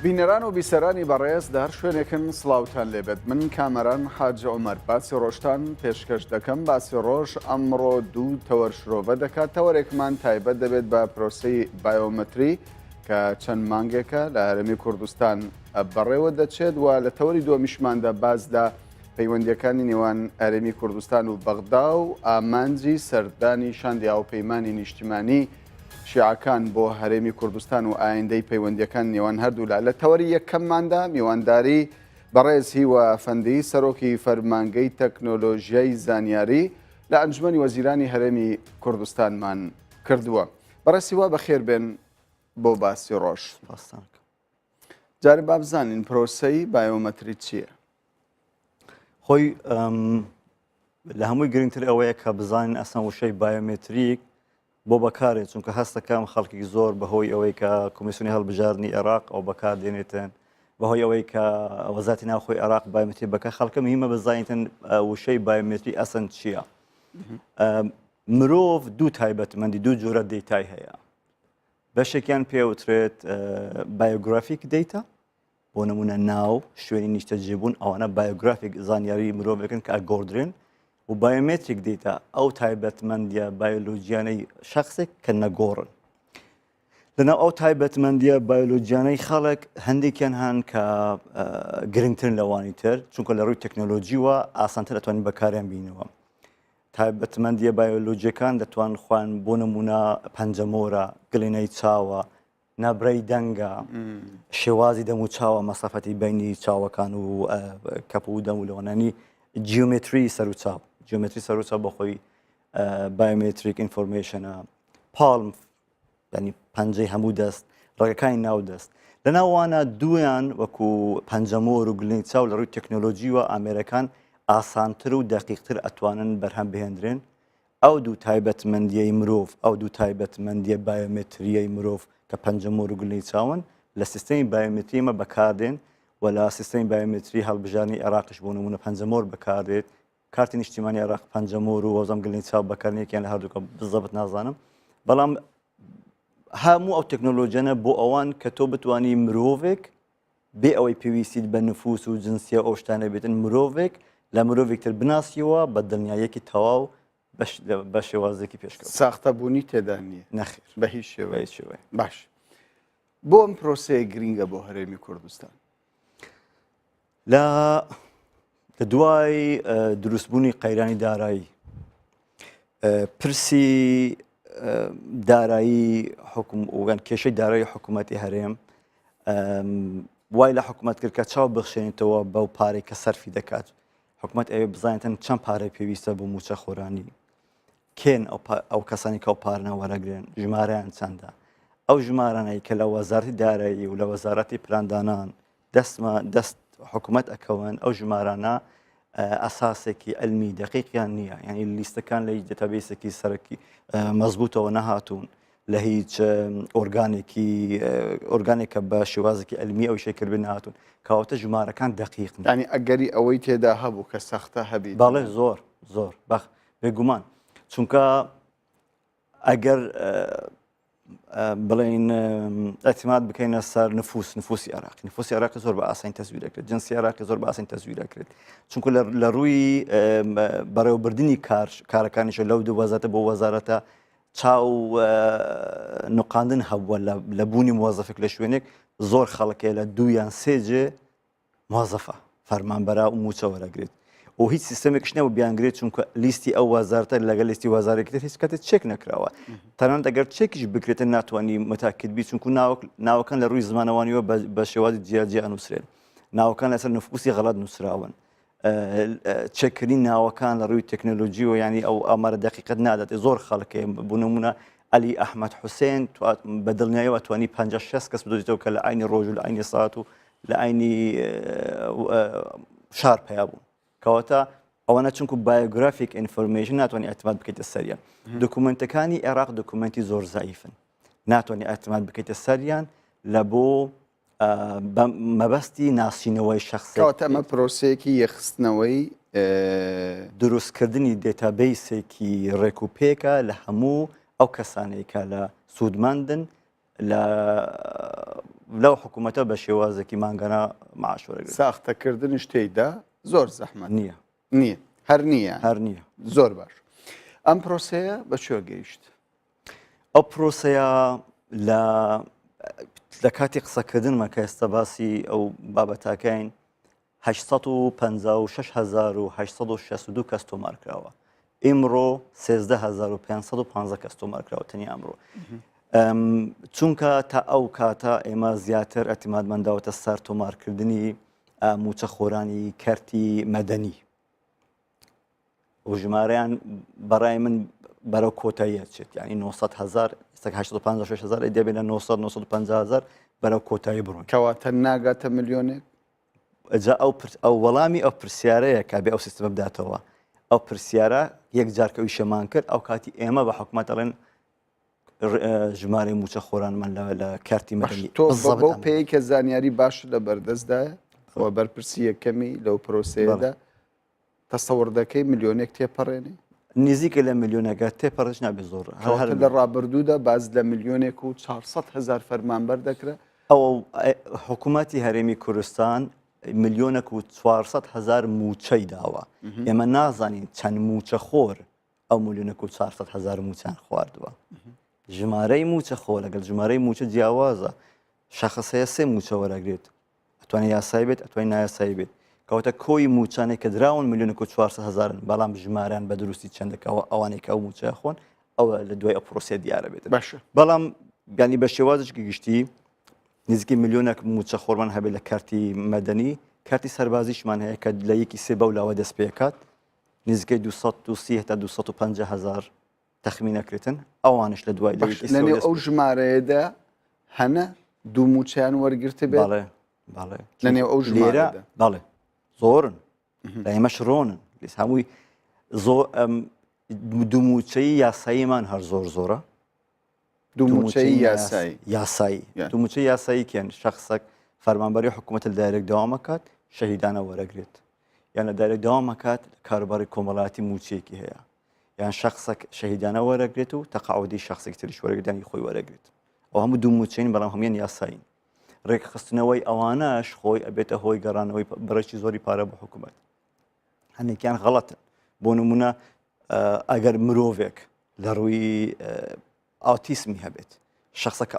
بینەران و بیسەرانی بەڕێز لە هەر شوێنێکن سڵاوتان لێبێت من کامەران حاج عومەر باسی ڕۆژتان پێشکەش دەکەم باسی ڕۆژ ئەمڕۆ دوو تەوەر شرۆڤە دەکات تەوەرێکمان تایبەت دەبێت بە پرۆسەی بایۆمەتری کە چەند مانگێکە لە هەرێمی کوردستان بەڕێوە دەچێت و لە تەوەری دووەمیشماندا باس لە پەیوەندیەکانی نێوان هەرێمی کوردستان و بەغدا و ئامانجی سەردانی شاندی هاوپەیمانی نیشتیمانی شیعەکان بۆ هەرێمی کوردستان و ئایندەی پەیوەندیەکان نێوان هەردوولا. لە تەوەری یەکەمماندا میوانداری بەڕێز هیوا ئەفەندی سەرۆکی فەرمانگەی تەکنۆلۆژیای زانیاری لە ئەنجومەنی وەزیرانی هەرێمی کوردستانمان کردووە. بەڕێز هیوا بەخێر بێن بۆ باسی ڕۆژ. سپاستان ئەکەم. جارێ با بزانین پرۆسەی بایۆمەتری چییە؟ خۆی لە هەمووی گرنگتر ئەوەیە کە بزانین ئەسان وشەی بایۆمەتریک بۆ بەکارێت چونکە هەستەکەم خەڵکی زۆر بەهۆی ئەوەی کە کۆمیسیۆنی هەڵبژاردنی عێراق ئەو بەکار دێنێتن بەهۆی ئەوەی کە وەزارەتی ناوخۆی عێراق بایۆمەتری بەکە خەڵکە مهمە بزانیتن وشەی بایۆمەتری ئەسەن چییە؟ مرۆڤ دوو تایبەتمەندی دوو جۆرە data ی هەیە بەشێکیان پێوترێت biographic data بۆ نمونە ناو شوێنی نیشتەجێبوون ئەوانە biographic زانیاری مرۆڤێکن کە ئەگۆڕدرێن و biometric data ئەو تایبەتمەندیە بایۆلۆجیانەی شخصێک کە نەگۆڕن لەناو ئەو تایبەتمەندیە بایۆلۆجیانەی خەڵک هەندێکیان هەن کە گرنگترن لەوانی تر چونکە لە ڕووی تەکنۆلۆژیوە ئاسانتر ئەتوانین بەکاریان بینەوە تایبەتمەندیە بایۆلۆجیەکان دەتوان خوان بۆ نمونە پەنجەمۆرە گلێنەی چاوە نەبرەی دەنگە شێوازی دەم و چاوە مەسافەتی بینی چاوەکان و کەپ و دەم و لەوانانی جیۆمەتری سەر و چاو جیۆمەتری سەر و چاو بەخۆی biometric information ە palm ینی پەنجەی هەموو دەست ڕێگەکانی ناو دەست لە ناوانە دویان وەکو پەنجەمۆر و گلنی چاو لە ڕووی تەکنۆلۆژیوە ئامێرەکان ئاسانتر و دەقیقتر ئەتوانن بەرهەم بهێندرێن ئەو دوو تایبەتمەندییەی مرۆڤ، ئەو دوو تایبەتمەندییە بایۆمەترییەی مرۆڤ کە پەنجەمۆر و گلنەی چاون، لە سیستەمی بایۆمەتری ئێمە بەکاردێن و لە سیستەمی بایۆمەتری هەڵبژاردنی عێراقیش بۆ نموونە پەنجەمۆر بەکاردێت، کارتی نیشتیمانی عێراق پەنجەمۆر و وەزەم گلنەی چاو بەکارن یەکیان لە هەردووکە بزەبت نازانم بەڵام هەموو ئەو تەکنۆلۆژیانە بۆ ئەوان کە تۆ بتانی مرۆڤێک بێ ئەوەی پێویستیت بە نفوس و جنسیە و ئەو شتانە بێتن مرۆڤێک لە مرۆڤێک تر بناسیەوە بە دڵنیاییەکی تەواو بە شێوازێکی پێشکەوت. ساختەبوونی تێدا نییە؟ نەخێر بە هیچ شێوەیەک. بە هیچ شێوەیەک. باش بۆ ئەم پرۆسەیە گرینگە بۆ هەرێمی کوردستان؟ لە لە دوای دروستبوونی قەیرانی دارایی پرسی دارایی حکوم وگەن کێشەی دارایی حکوومەتی هەرێم وای لە حکوومەت کرد کە چاو بخشێنێتەوە بەو پارەی کە سەرفی دەکات حکوومەت ئەوێ بزانێتن چەند پارەی پێویستە بۆ موچە خۆرانی کێن ئەو کەسانی کە ئەو پارنە وەرەگرن ژمارەیان چەندە ئەو ژمارانەی کە لە وەزارتی دارایی و لە وەزارەتی پلاندانان دەستمە دەست حکوومەت ئەکەون ئەو ژمارانە ئەساسێکی علمی دقیقیان نییە یعنی لیستەکان لە هیچ database ێکی سەرەکی مەزبوتەوە نەهاتوون لە هیچ ئۆرگانێکی ئۆرگانێکە بە شێوازێکی علمی ئەو شەی کردبێ نهاتوون کەواتە ژمارەکان دقیق ینی ئەگەری ئەوەی تێدا هەبوو کە سەختە هەبی بەڵێ زۆر زۆر بەخ بێگومان چونکە ئەگەر بڵێین ئەتیماد بکەینە سەر نفوس نفوسی عێراق نفوسی عێراق زۆر بە ئاسانی تەزویر دەکرێت جنسی عێراقی زۆر بە ئاسانی تەزویر دەکرێت چونکە لە ڕووی بەڕێوەبردننی کار کارەکانیشە لەو دوو وەزارەتە بۆ وەزارەتە چاو نقاندن هەبووە لە بوونی موەزەفێک لە شوێنێک زۆر خەڵکێ لە دوو یان سێ جێ موەزەفە، فەرمانبەرە و مووچە وەرەگرێت و هیچ سیستەمێکش نەبوو بیانگرێت چونکە لیستی ئەو وەزارەتە لەگەڵ لیستی وەزارێکی تر هیچ کاتێک چێک نەکراوە تەنانەت ئەگەر چێکیش بکرێتە ناتوانانی متاکد بی چونکو ناوەکان لە ڕووی زمانەوانیەوە بە شێوازی جیاجیا ئەنووسرێن ناوەکان لەسەر نفوسی غەڵەت نووسراون چێکردنی ناوەکان لە ڕووی تەکنۆلۆژی و ینی ئەو ئامارە دقیقت نادات زۆر خەڵکێ بوو نمونە عەلی ئەحمەد حوسێن بە دڵنیایەوە توانی 50 60 کەس بدۆزیتەوە کە لە عینی ڕۆژ و لە عینی سات و لە عینی شار پیا بوون کەواتە ئەوەنە چونکو biographic information ناتوانانی اعتماد بکەیتە سەریان دکومنتەکانی عێراق دکومنتی زۆر زەعیفن ناتوانانی اعتماد بکەیتە سەریان لە بۆ مەبەستی ناسینەوەی شخص کەواتە ئەمە پرۆسەیەکی یەخستنەوەی دروستکردنی database ێکی ڕێک و پێکە لە هەموو ئەو کەسانەی کە لە سوودمەندن لە لەو حکوومەتە بە شێوازێکی مانگانە معاش وەرەگرن. ساختەکردنیش تێیدا زۆر زەحمەت نییە. نییە هەر نییە هەر نییە. زۆر باش ئەم پرۆسەیە بە کوێ گەیشت؟ ئەو پرۆسەیە لە لە کاتی قسەکردنمە کە ئێستا باسی ئەو بابەتاکەین 856 هەزار و 862 کەس تۆمار کراوە ئیمڕۆ 13515 کەس تۆمار کراوە تەنیا ئەمڕۆ چونکە تا ئەو کاتە ئێمە زیاتر ئەتیمادمان داوەتە سەر تۆمارکردنی موچەخۆرانی کەرتی مەدەنی و ژمارەیان بەڕای من بەرەو کۆتایی ئەچێت یعنی 900 هزار ئێستا 856 هزار دەبێت لە 900 950 هزار بەرەو کۆتایی بڕۆن. کەواتە ناگاتە ملیۆنێک؟ جا ئەو ئەو وەڵامی ئەو پرسیارەیە کە بێ ئەو سیستمە بداتەوە ئەو پرسیارە یەک جار کە ئیشەمان کرد ئەو کاتی ئێمە بە حکومەت دەڵێن ژمارەی موچە خۆرانمان لە کارتی مەدەنی تۆ بەو پێی کە زانیاری باش لە بەردەستدایە و بەرپرسی یەکەمی لەو پرۆسەیەدا تەسەوڕ دەکەی ملیۆنێک تێپەڕێنێ؟ نزیکە لە ملیۆنەکە تێپەڕش نابێت زۆر هەر لە ڕابردوودا باز لە ملیۆنێک و 400 هزار فەرمانبەر دەکرا. ئەو حکوومەتی هەرێمی کوردستان ملیۆنێک و 400 هزار موچەی داوە ئێمە نازانین چەند موچە خۆر ئەو ملیۆنێک و 400 هزار موچان خواردووە ژمارەی موچە خۆ لەگەڵ ژمارەی موچە جیاوازە شەخص هەیە سێ موچە وەرەگرێت ئەتوانێت یاسایی بێت ئەتوانێت نایاسایی بێت کەواتە کۆی موچانێک کە دراون ملیۆنێک و 400 هزارن بەڵام ژمارەیان بە دروستی چەندەکەەوە ئەوانەی کە ئەو موچە خۆن ئەوە لە دوای ئەو پرۆسێ دیارە بێت باشە بەڵام بیانی بە شێوازێکی گشتی نزیکەی ملیۆنێک موچە خۆرمان هەبێت لە کارتی مەدەنی کارتی سەربازیشمان هەیە کە لە یەکی سێ بەو لاوە دەست پێکات نزیکەی 230 تا 250 هزار تەخمین ئەکرێتن ئەوانش لە دوای لە یەکی لەنێو ئەو ژمارەیەدا هەنە دوو موچەیان وەرگرتبێت بەڵێ بەڵێ لەنێو ئەو ژمارە بەڵێ زۆرن لە ئێمەش ڕۆنن لیس هەمووی زۆر دوو موچەی یاساییمان هەر زۆر زۆرە دوو موچەی یاسایی یاسایی دوو موچەی یاسایی کێن شخصێک فەرمانبەری حکوومەت لە دایرێک داوامەکات شەهیدانە وەرەگرێت یان لە دایرێک داوامەکات کاروباری کۆمەڵاتی موچەیەکی هەیە یان شخصێک شەهیدانە وەرەگرێت و تەقاعودی شخصێک تریش وەرەگرێت خۆی وەرەگرێت ئەو هەموو دوو موچەین بەڵام هەموویان یاسایین ڕێکخستنەوەی ئەوانەش خۆی ئەبێتە هۆی گەڕانەوەی بڕێکی زۆری پارە بۆ حکوومەت هەندێکیان غەڵەتن بۆ نمونە ئەگەر مرۆڤێک لە ڕووی ئاوتیسمی هەبێت شخصەکە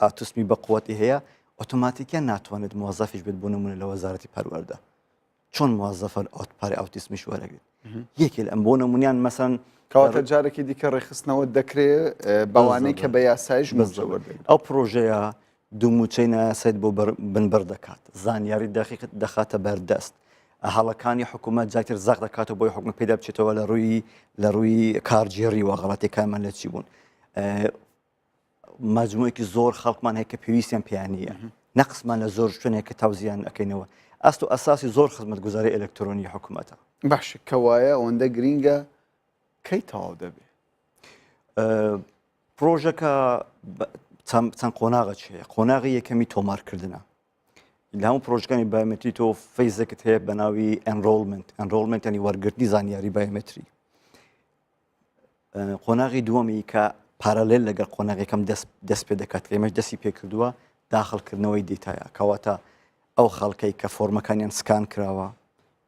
ئاوتیسمی بە قوتی هەیە ئۆتۆماتیکیان ناتوانێت موظفیش بێت بۆ نمونە لە وەزارەتی پەروەردە چۆن موظفە پارەی ئاوتیسمیش وەرەگرێت یەکێ لەم بۆ نمونیان مەسەن کەواتە جارێکی دیکە ڕێکخستنەوە دەکرێ بەوانەی کە بە یاسایش ئەو پرۆژەیە دوو مووچەی نایاسایت بۆ بنبڕ دەکات، زانیاری دەقیقت دەخاتە بەردەست، هەڵەکانی حکوومەت جارتر زەق دەکاتەوە بۆی حکومەت پێدا بچێتەوە لە ڕووی لە ڕووی کارگێڕیوە غەڵەتەکانمان لە چی بوون. مجموعێکی زۆر خەڵکمان هەیە کە پێویستیان پێیان نییە نەقسمان لە زۆر شوێنێک کە تاوزیان ئەەکەینەوە ئەست و ئەساسی زۆر خزمەتگوزاری ئەلکترۆنی حکوومەتە باش کەوایە ئەوەندە گرینگە کەی تەواو دەبێ؟ پرۆژەکە چەند قۆناغە هەیە قۆناغی یەکەمی تۆمارکردنە لە هەموو پرۆژەکانی بایۆمەتری تۆ phase ێکت هەیە بە ناوی enrollment enrollment ینی وەرگرتنی زانیاری بایۆمەتری قۆناغی دووەمی کە parallel لەگەڵ قۆناغێکم دەست پێ دەکات کە ئێمەش دەستی پێکردووە داخڵکردنەوەی data یە کەواتە ئەو خەڵکەی کە فۆرمەکانیان سکان کراوە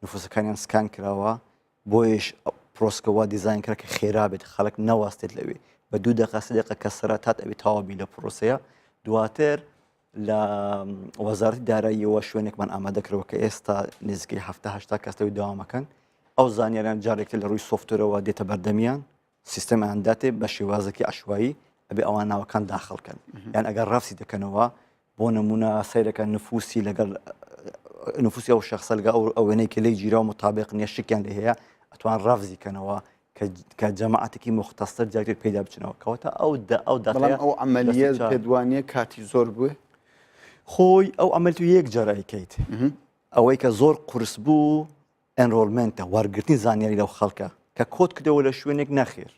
نفوسەکانیان سکان کراوە بۆیەش پرۆسکە وا دیزاین کرا کە خێرا بێت خەڵک نەوەستێت لەوێ بە دوو دقە سێ دقە کە سەرەتات ئەوێ تەواو بی لە پرۆسەیە دواتر لە وەزارەتی داراییەوە شوێنێکمان ئامادە کردەوە کە ئێستا نزیکەی 70 کەس لەوێ داوامەکەن ئەو زانیاریان جارێکتر لە ڕووی software ەوە دێتە بەردەمیان سیستەمیان داتێ بە شێوازێکی عشوایی ئەبێ ئەوان ناوەکان داخڵ کەن یان ئەگەر ڕەفسی دەکەنەوە بۆ نمونە سەیرەکە نفوسی لەگەڵ نفوسی ئەو شخصە لەگە ئەو ئەوێنەی کە لی گیرا و مطابق نیە شکیان لێ هەیە ئەتوان ڕەفزی کەنەوە کە جەماعەتێکی مختصر جارێک پێدا بچنەوە کەواتە ئەو دە ئەو بەڵام ئەو عملیە پێدوانیە کاتی زۆر بووێ خۆی ئەو عمل تو یەک جارایکەیت ئەوەی کە زۆر قورس بوو enrollment ە، وەرگرتنی زانیاری لەو خەڵکە کە کۆت کردەوە لە شوێنێک نەخێر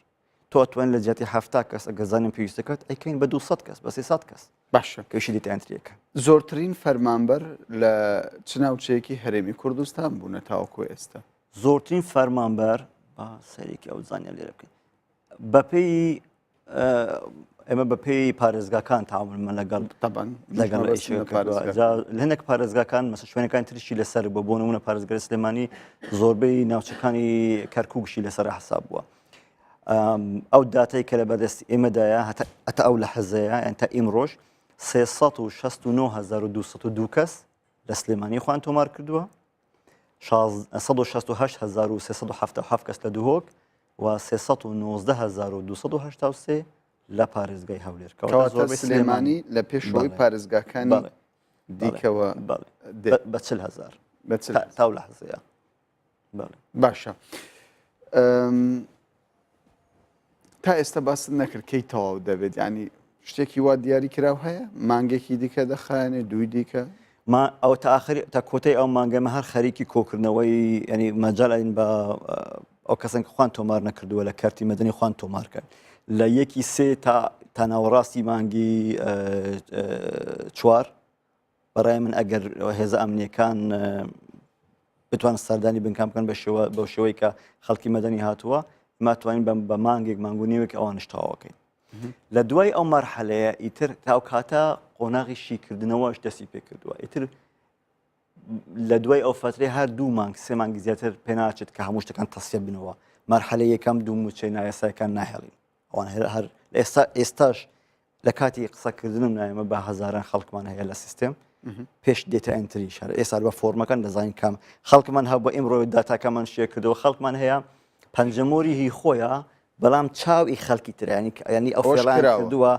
تۆ ئەتوانین لە جیاتی 70 کەس ئەگەر زانیم پێویست دەکات ئەیکەین بە 200 کەس بە 300 کەس باشە کەشی data entry ەکە زۆرترین فەرمانبەر لە چ ناوچەیەکی هەرێمی کوردستان بوونە تاوەکو ئێستا؟ زۆرترین فەرمانبەر با سەرێکی ئەو زانیار لێرە بکەین بەپێی. ئێمە بە پێی پارێزگاکان تاعاملمان لەگەڵ تەبەن لەگەڵ لە هەندێک پارێزگاکان مەسە شوێنەکان ترشی لەسەر بۆ بۆ نمونە پارێزگای سلێمانی زۆربەی ناوچەکانی کەرکووکشی لەسەر حساب بووە. ئەو داتای کە لە بەردەست ئێمەدایە هەتا ئەتا ئەو لە حەزەیە یان تا ئیمڕۆژ 369202 کەس لە سلێمانی خوان تۆمار کردووە 168377 کەس لە دهۆک و 319283 لە پارێزگای هەولێر کەواتە زۆربەی سلێمانی لە پێشەوەی پارێزگاکانی دیکەوە بە 40 هزار تا و لە حەزەیە باشە تا ئێستا باست نەکرد کەی تەواو دەبێت ینی شتێکی وا دیاری کراو هەیە مانگێکی دیکە دەخایەنێ دووی دیکە ما ئەو تا آخری تا کۆتای ئەو مانگەمە هەر خەریکی کۆکردنەوەی ینی مەجال ئەین بە ئەو کەسن کە خوان تۆمار نەکردووە لە کەرتی مەدەنی خوان تۆمارکەن لە یەکی سێ تا تا ناوەڕاستی مانگی چوار بەڕای من ئەگەر هێزە ئەمنیەکان بتوان سەردانی بنکان بکەن بە شێوە بەو شێوەی کە خەڵکی مەدەنی هاتووە ماتوانین بەم بە مانگێک مانگ و نێوێک ئەوانش تەواوەکەین لە دوای ئەو مەرحەلەیە ئیتر تاو کاتە قۆناغی شیکردنەوەش دەستی پێکردووە ئیتر لە دوای ئەو فترەی هەر دوو مانگ سێ مانگی زیاتر پێناچێت کە هەموو شتەکان تەسیە بنەوە مەرحەلە یەکەم دوو موچەی نایاسایەکان ناهێڵین ئەوان هەر ئێستا ئێستاش لە کاتی قسەکردنم نایمە بە هەزاران خەڵکمان هەیە لە سیستێم پێش data entry شەر ئێستا بە فۆرمەکان دەزانین کام خەڵکمان هەبوو ئیمڕۆ داتاکەمان شێ کردەوە خەڵکمان هەیە پەنجەمۆری هی خۆیە بەڵام چاوی خەڵکی ترانی ینی ئەو فێڵان کردووە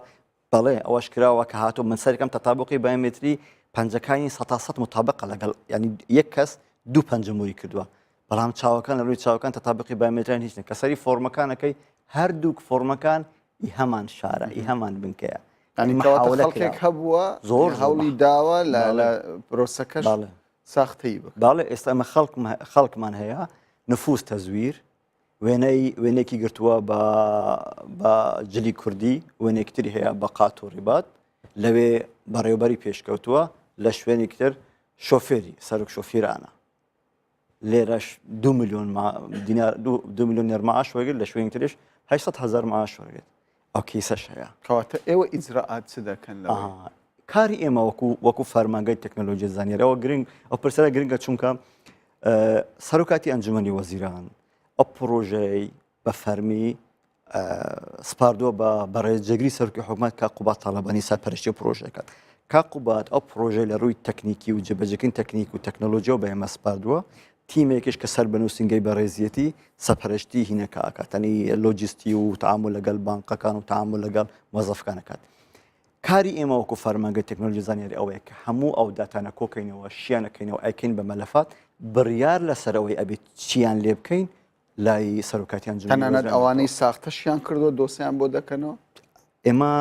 بەڵێ ئەوەش کراوە کە هاتوو من سەرکەم تەتابقی بایۆمەتری پەنجەکانی سە متابقە لەگەڵ ینی یەک کەس دوو پەنجەمۆری کردووە بەڵام چاوەکان لە ڕووی چاوەکان تەتابقی بایۆمەتریان هیچ نیە کە سەری فۆرمەکانەکەی هەردووک فۆرمەکان ئی هەمان شارە ئی هەمان بنکەیە ینی کەواتە خەڵکێک هەبووە زۆر هەوڵی داوە لە پرۆسەکەش ساختەی بکات. بەڵێ ئێستا ئەمە خەڵکمان هەیە نفوس تەزویر وێنەی وێنێکی گرتووە بە بە جلی کوردی وێنێکتری هەیە بە قات و ڕیبات لەوێ بەڕێوبەری پێشکەوتووە لە شوێنێکتر شۆفێری سەرۆک شۆفیرانە لێرەش دو میلیۆن دینار دو میلیۆن نێر معاش وەرگرت لە شوێنی ترش 800 هزار معاش وەرگرت ئەو کەیسەش هەیە کەواتە ئێوە ئیجرائات چ دەکەن لە کاری ئێمە وەکو وەکو فەرمانگەی تەکنەلۆژیە زانیارەوە گرنگ ئەو پرسەرە گرنگە چونکە سەرۆکاتی ئەنجومەنی وەزیران ئەو پرۆژەی بە فەرمی سپاردووە بە بەڕێز جێگری سەرۆکی حکومەت کاک قوباد تاڵەبانی سەرپەرشتی پرۆژەکە کاک قوباد ئەو پرۆژەی لە ڕووی تەکنیکی و جێبەجێکردنی تەکنیک و تەکنەلۆژیەوە بە ئێمە سپاردووە تیمێکیش کە سەر بە نووسینگەی بەڕێزیەتی سەپەرشتی هینەکە ئەکات تەنی لۆجیستی و تعامل لەگەڵ بانقەکان و تعامل لەگەڵ مۆزەفەکان ئەکات کاری ئێمە وەکو فەرمانگەی تەکنۆلۆژی زانیاری ئەوەیە کە هەموو ئەو داتانە کۆکەینەوە شیانەکەینەوە ئەیکەین بە مەلەفات بڕیار لەسەرەوەی ئەبێت چیان لێ بکەین لای سەرۆکاتیان تەنانەت ئەوانەی ساختەشیان کردووە دۆسیان بۆ دەکەنەوە ئێمە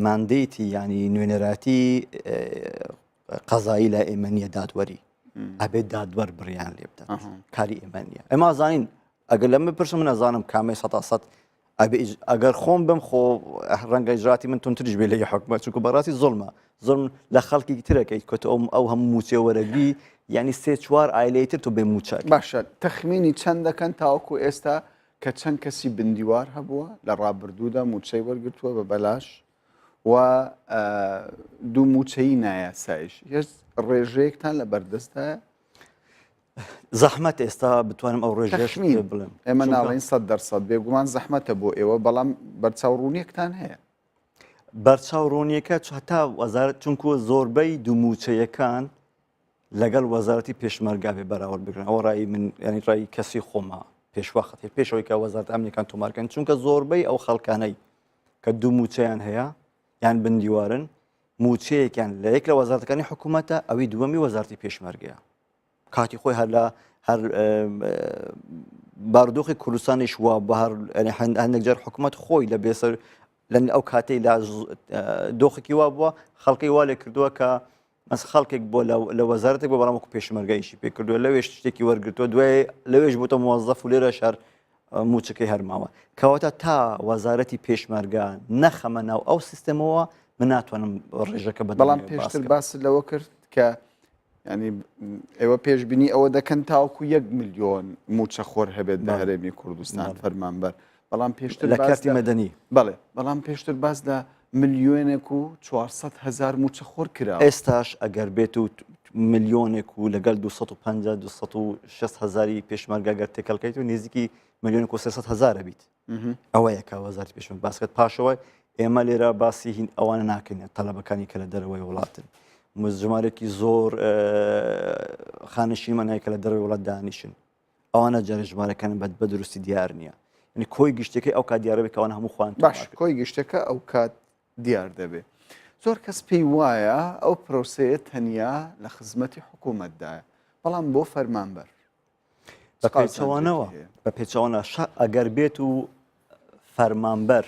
mandate ی ینی نوێنەراتی قەزایی لای ئێمە نییە دادوەری ئەبێت دادوەر بڕیان لێ بدات کاری ئێمە نییە ئێمە زانین ئەگەر لەمە پرسم من ئەزانم کامەی سە سەد ئەگەر خۆم بم خۆ ڕەنگە ئیجراتی من تونتریش بێ لە حکومە چونکە بەڕاستی زۆڵمە زۆر لە خەڵکی ترەکەیت کە ئەو ئەو هەموو موچێ وەرەگری یعنی سێ چوار ئایلەی تر تۆ بێ موچە باشە تەخمینی چەند دەکەن تاوەکو ئێستا کە چەند کەسی بندیوار هەبووە لە ڕابردوودا موچەی وەرگتووە بە بەلاش و دوو موچەی نایاسایش هێز ڕێژەیەکتان لە بەردەستایە زەحمەت ئێستا بتوانم ئەو ڕێژەش بڵێم ئێمە ناڵێن 100% بێگومان زەحمەتە بۆ ئێوە بەڵام بەرچاو ڕوونیەکتان هەیە بەرچاو ڕوونیەکە هەتا وەزارەت چونکو زۆربەی دوو موچەیەکان لەگەڵ وەزارەتی پێشمەرگا بێ بەراورد بکرێن ئەوە ڕای من ینی ڕای کەسی خۆمە پێشوەخت پێشەوەی کە وەزارەت ئەمنیەکان تۆمارکەن چونکە زۆربەی ئەو خەڵکانەی کە دوو موچەیان هەیە یان بندیوارن موچەیەکیان لە یەک لە وەزارەتەکانی حکوومەتە ئەوی دووەمی وەزارتی پێشمەرگەیە کاتی خۆی هەر لە هەر بارودۆخی کوردستانیش وا بە هەر هەندێک جار حکوومەت خۆی لە بێسەر لە ئەو کاتەی لە دۆخێکی وا بووە خەڵکی وا لێ کردووە کە مەس خەڵکێک بۆ لە وەزارەتێک بۆ بەڵام وەکو پێشمەرگە ئیشی پێ کردووە لەوێش شتێکی وەرگرتووە دوای لەوێش بۆتە موەزەف و لێرە شار موچەکەی هەرماوە کەواتە تا وەزارەتی پێشمەرگە نەخەمە ناو ئەو سیستەمەوە من ناتوانم ڕێژەکە بە بەڵام پێشتر باست لەوە کرد کە ینی ئێوە پێشببینی ئەوە دەکەن تاوکو یەک میلیۆن موچەخۆر هەبێت لە هەرێمی کوردستان فەرمانبەر. بەڵام پێشتر لە کەرتی مەدەنی. بەڵێ بەڵام پێشتر باس لە ملیۆنێک و 400 هەزار مووچەخۆر کراوە. ئێستاش ئەگەر بێت و ملیۆنێک و لەگەڵ 250 260 هەزاری پێشمەرگە گەر تێکەڵکەیت و نزیکی ملیۆنێک و 300 هەزارە بیت ئەوەیە کە وەزارەتی پێشمەرگە باس کرد پاشەوە ئێمە لێرە باسی هین ئەوانە ناکەین تەلەبەکانی کە لە دەرەوەی وڵاتن ژمارێکی زۆر خانشینمان هەیە کە لە دەرەوەی وڵات دانیشن ئەوانە جارێ ژمارەکان بە بە دروستی دیار نییە یعنی کۆی گشتەکەی ئەو کات دیارە بێت کە ئەوانە هەموو خوان باش کۆی گشتەکە ئەو کات دیار دەبێ زۆر کەس پێی وایە ئەو پرۆسەیە تەنیا لە خزمەتی حکوومەتدایە بەڵام بۆ فەرمانبەر بە پێچەوانەوە بە پێچەوانە ئەگەر بێت و فەرمانبەر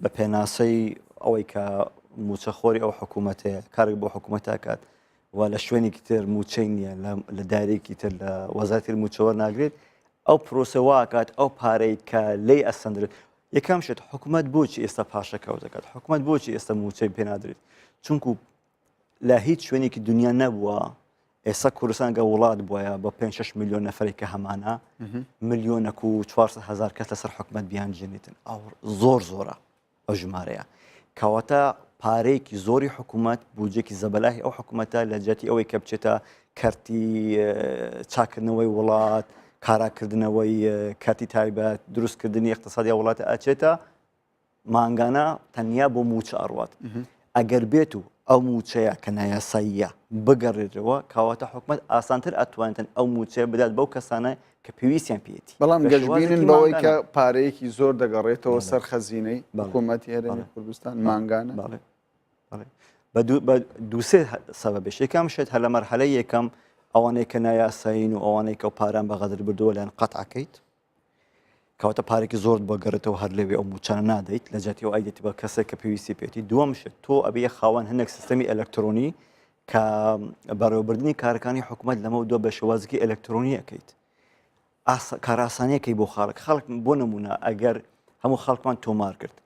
بە پێناسەی ئەوەی کە موچەخۆری ئەو حکوومەتەیە کارێک بۆ حکوومەتاکات و لە شوێنێکی تر موچەی نییە لە دارێکی تر لە وەزارتی موچەوە ناگرێت ئەو پرۆسە واکات ئەو پارەی کە لی ئەسەندرێت یەکەم شت حکوومەت بۆچی ئێستا پاشەکەوت دەکات حکوومەت بۆچی ئێستا موچەی پێنادرێت چونکو لە هیچ شوێنێکی دنیا نەبووە ئێستا کوردستان گە وڵات بواە بە 5 6 میلیۆن نەفرێک کە هەمانە ملیۆنەک و 400 هزار کەس لەسەر حکومت بیان ژێنێتن ئەو زۆر زۆرە ئەو ژمارەیە کەواتە پارەیەکی زۆری حکوومەت بودجێکی زەبەلاحی ئەو حکوومەتە لە جیاتی ئەوەی کە بچێتە کەرتی چاکردنەوەی وڵات کاراکردنەوەی کەرتی تایبەت دروستکردنی اقتصادی وڵاتە ئەچێتە مانگانە تەنیا بۆ مووچە ئەڕوات ئەگەر بێت و ئەو مووچەیە کە نایاساییە بگەڕێتەوە کەواتە حکومەت ئاسانتر ئەتوانێتن ئەو مووچەیە بدات بەو کەسانە کە پێویستیان پێیەتی بەڵام گەشبینن بەوەی کە پارەیەکی زۆر دەگەڕێتەوە سەر خەزینەی حکوومەتی هەرێمی کوردستان مانگانە بە دووسێ سەبەبێش یەکەم شت هەر لە مەرحەلەی یەکەم ئەوانەی کە نایاسایین و ئەوانەی کە پاران بە غەدر بردووە لەیان قەتعەکەیت کەواتە پارێکی زۆرت بۆ گەڕێتەوە هەر لەوێ ئەو موچانە نادەیت لە جیاتی ئەو ئایدێتی بە کەسێک کە پێویستی پێێتی دووەم شت تۆ ئەبێ خاوەن هەندێک سیستەمی ئەلکترۆنی کە بەڕێوەبردنی کارەکانی حکوومەت لەمە دووە بە شێوازێکی ئەلکترۆنی ئەەکەیت کاراسانیەکەی بۆ خەڵک خەڵک بۆ نمونە ئەگەر هەموو خەڵکمان تۆمار کرد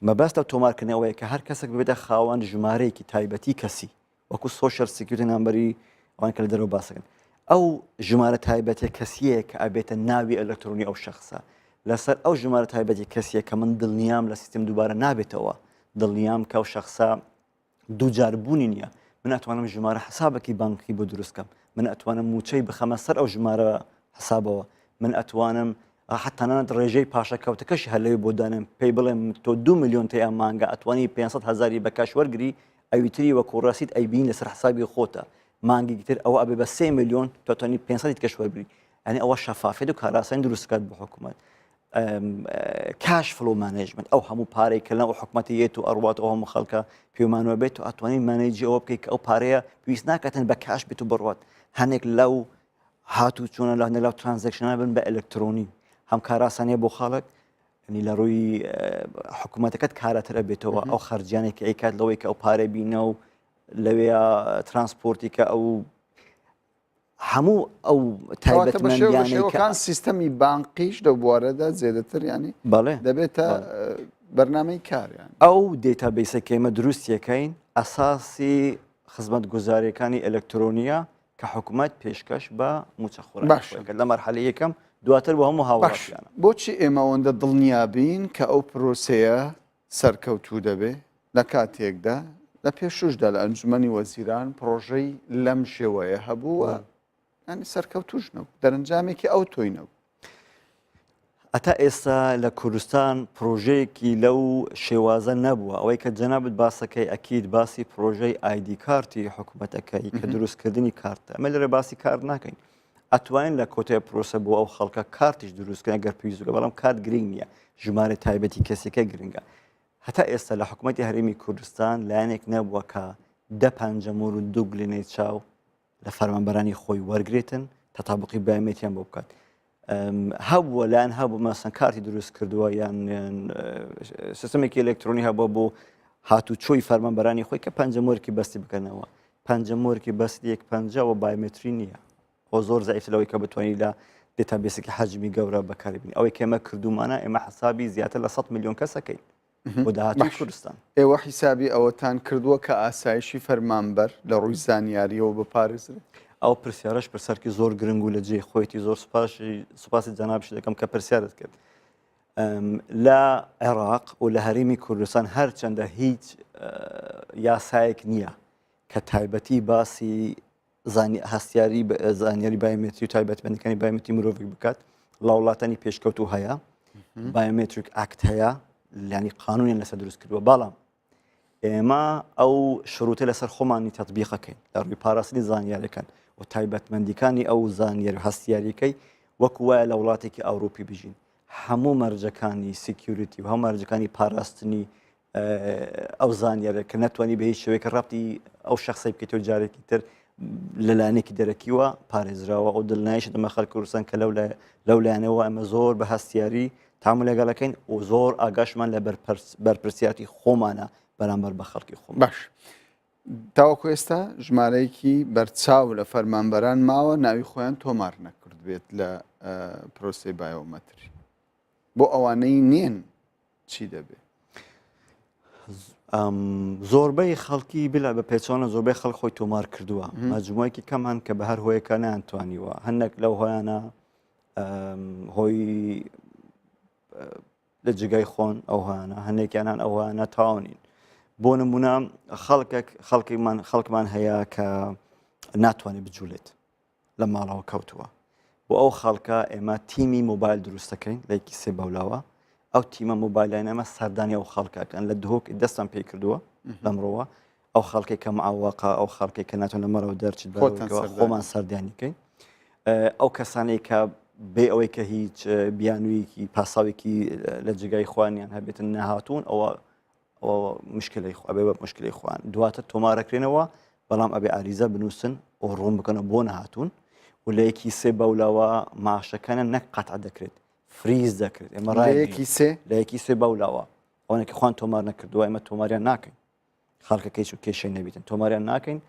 مەبەست لە تۆمارکردنی ئەوەیە کە هەر کەسێک ببێتە خاوەن ژمارەیەکی تایبەتی کەسی وەکو social security number ی ئەوان کە لە دەرەوە باسەکەن ئەو ژمارە تایبەتە کەسیەیە کە ئەبێتە ناوی ئەلکترۆنی ئەو شخصە لەسەر ئەو ژمارە تایبەتی کەسیە کە من دڵنیام لە سیستم دووبارە نابێتەوە دڵنیام کە ئەو شخصە دووجار بوونی نییە من ئەتوانم ژمارە حسابێکی بانکی بۆ دروست کەم من ئەتوانم موچەی بخەمە سەر ئەو ژمارە حسابەوە من ئەتوانم حتانانت ڕێژەی پاشەکەوتەکەش هەر لەوێ بۆ دانێم پێی بڵێم تۆ دو میلیۆن تێ ئەم مانگە ئەتوانی 500 هزاری بە cash وەرگری ئەوی تری وەکو ڕەسید ئەیبین لەسەر حسابی خۆتە مانگێکی تر ئەوە ئەبێ بە 3 میلیۆن تۆ توانی 500 کەش وەرگری یعنی ئەوە شەفافیت و کاراسانی دروست کات بۆ حکوومەت cash flow management ئەو هەموو پارەی کە لەو حکوومەتی یەت و ئەڕوات ئەو هەموو خەڵکە پێمانوە بێت و ئەتوانی manage ی ئەوە بکەیت کە ئەو پارەیە پێویست ناکاتن بە cash بێت و بڕوات هەنێک لەو هات و چۆنە لە هەندێک لەو transaction ە بن بە ئەلکترۆنی هەم کاراسانیە بۆ خەڵک ینی لە ڕووی حکوومەتەکەت کاراتر ئەبێتەوە ئەو خەرجیانێک کە ئەیکات لەوەی کە ئەو پارە بینە و لەوێ ترانسپۆرتی کە ئەو هەموو ئەو تایبەتمەندیانەکان سیستەمی بانقیش لەو بوارەدا زێدەتر ینی بەڵێ دەبێتە بەرنمەی کاریان ئەو database ە کە ئێمە دروستیەکەین ئەساسی خزمەتگوزاریەکانی ئەلکترۆنیە کە حکومەت پێشکەش بە موچەخۆران باش کرد لە مەرحەلەی یەکەم دواتر بۆ هەموو هاوڵاتیانە. بۆچی ئێمە ئەوەندە دڵنیا بین کە ئەو پرۆسەیە سەرکەوتوو دەبێ لە کاتێکدا لە پێشوشدا لە ئەنجومەنی وەزیران پرۆژەی لەم شێوەیە هەبوو و ینی سەرکەوتوش نەبوو دەرەنجامێکی ئەو تۆی نەبوو. هەتا ئێستا لە کوردستان پرۆژەیەکی لەو شێوازە نەبووە ئەوەی کە جەنابت باسەکەی ئەکید باسی پرۆژەی ID کارتی حکوومەتەکەی کە دروستکردنی کارتە ئەمە لێرە باسی کارت ناکەین ئەتوانین لە کۆتای پرۆسە بۆ ئەو خەڵکە کارتیش دروستکەن گەر پێویست بەڵام کارت گرنگ نییە ژمارە تایبەتی کەسەکە گرنگە هەتا ئێستا لە حکوومەتی هەرێمی کوردستان لایەنێک نەبووە کە دە پەنجەمۆر و دوو گلێنەی چاو لە فەرمانبەرانی خۆی وەرگێتن تەتابقی بایمێتیان بۆ بکات هەبووە لایەن هەبوو مەسەن کارتی دروست کردووە یان سیستمێکی ئەلکترۆنی هەبووە بۆ هاتوچۆی فەرمانبەرانی خۆی کە پەنجەمۆرکی بەستی بکەنەوە پەنجەمۆرکی بەستی یەک پەنجەوە بایمەتری نییە خۆ زۆر زەعیف لەوەی کە بتوانانی لە database ێکی حەجمی گەورە بەکاربین ئەوەی کە ئێمە کردومانە ئێمە حسابی زیاتر لە 100 میلیۆن کەسەکەین بۆ داهاتووی کوردستان. ئێوە حیسابی ئەوەتان کردووە کە ئاسایشی فەرمانبەر لە ڕووی زانیارییەوە بپارێزرێت؟ ئەو پرسیارەش پرسیارکی زۆر گرنگ و لە جێی خۆیەتی زۆر سوپاسی سوپاسی جەنابیشت دەکەم کە پرسیارت کرد. لە عێراق و لە هەرێمی کوردستان هەرچەندە هیچ یاسایەک نییە کە تایبەتی باسی هەستیاری زانیاری بایۆمەتری و تایبەتمەندەکانی بایۆمەتری مرۆڤێک بکات لە وڵاتانی پێشکەوتو هەیە Biometric Act هەیە لانی قانونیان لەسەر دروست کردووە بەڵام ئێمە ئەو شروتە لەسەر خۆمانی تەطبیقەکەین لە ڕووی پاراستنی زانیارەکان و تایبەتمەندیکانی ئەو زانیاری و هەستیاریەکەی وەکو وایە لە وڵاتێکی ئەوروپی بژین هەموو مەرجەکانی security و هەموو مەرجەکانی پاراستنی ئەو زانیارە کە نەتوانی بە هیچ شێوەیەک ڕەبتی ئەو شخصی بکەیتەوە جارێکی تر لەلایەنێکی دەرەکیوە پارێزراوە ئەو دڵنیایش دەمە خەڵک کوردستان کە لەو لایەنەوە ئەمە زۆر بە هەستیاری تامو لەگەڵەکەین و زۆر ئاگاشمان لە بەرپرسیاتی خۆمانە بەرامبەر بە خەڵکی خۆم باش تاوەکو ئێستا ژمارەیەکی بەرچاو لە فەرمانبەران ماوە ناوی خۆیان تۆمار نەکرد بێت لە پرۆسی بایۆمەتری بۆ ئەوانەی نین چی دەبێ؟ زۆربەی خەڵکی بلا بە پێچوانە زۆربەی خەڵک خۆی تۆمار کردووە مەجموعێکی کەم هەن کە بە هەر هۆیەکە نەیانتوانیوە هەندێک لەو هۆیانە هۆی لە جێگای خۆن ئەوهانە هەندێکیانان ئەوانە تاونین بۆ نمونە خەڵکێک خەڵکیمان خەڵکمان هەیە کە ناتوانێت بجوولێت لە ماڵەوە کەوتووە بۆ ئەو خەڵکە ئێمە تیمی مۆبایل دروست دەکەین لە یەکی سێ بەولاوە ئەو تیمە مۆبایلانە ئەمە سەردانی ئەو خەڵکەکەن لە دهۆک دەستان پێی کردووە لەمڕۆوە ئەو خەڵکێک کە معوەقە ئەو خەڵکێک کە ناتوان لە مەرەوە دەرچێت خۆمان سەردانی کەین ئەو کەسانەی کە بێ ئەوەی کە هیچ بیانوویەکی پاساوێکی لە جێگای خوانیان هەبێتن نەهاتوون ئەوە ئەوە مشکلەی خۆ ئەبێ بە مشکلەی خۆیان دواتر تۆمارەکرێنەوە بەڵام ئەبێ ئاریزە بنووسن و ڕوون بکەنەوە بۆ نەهاتوون و لە یەکی سێ بەولاوە معاشەکانیان نەک قەتع دەکرێت freeze دەکرێت ئێمە لە یەکی سێ لە یەکی سێ بەولاوە ئەوانێکی خوان تۆمار نەکردووە ئێمە تۆماریان ناکەین خەڵکەکەی و کێشەی نەبیتن تۆماریان ناکەین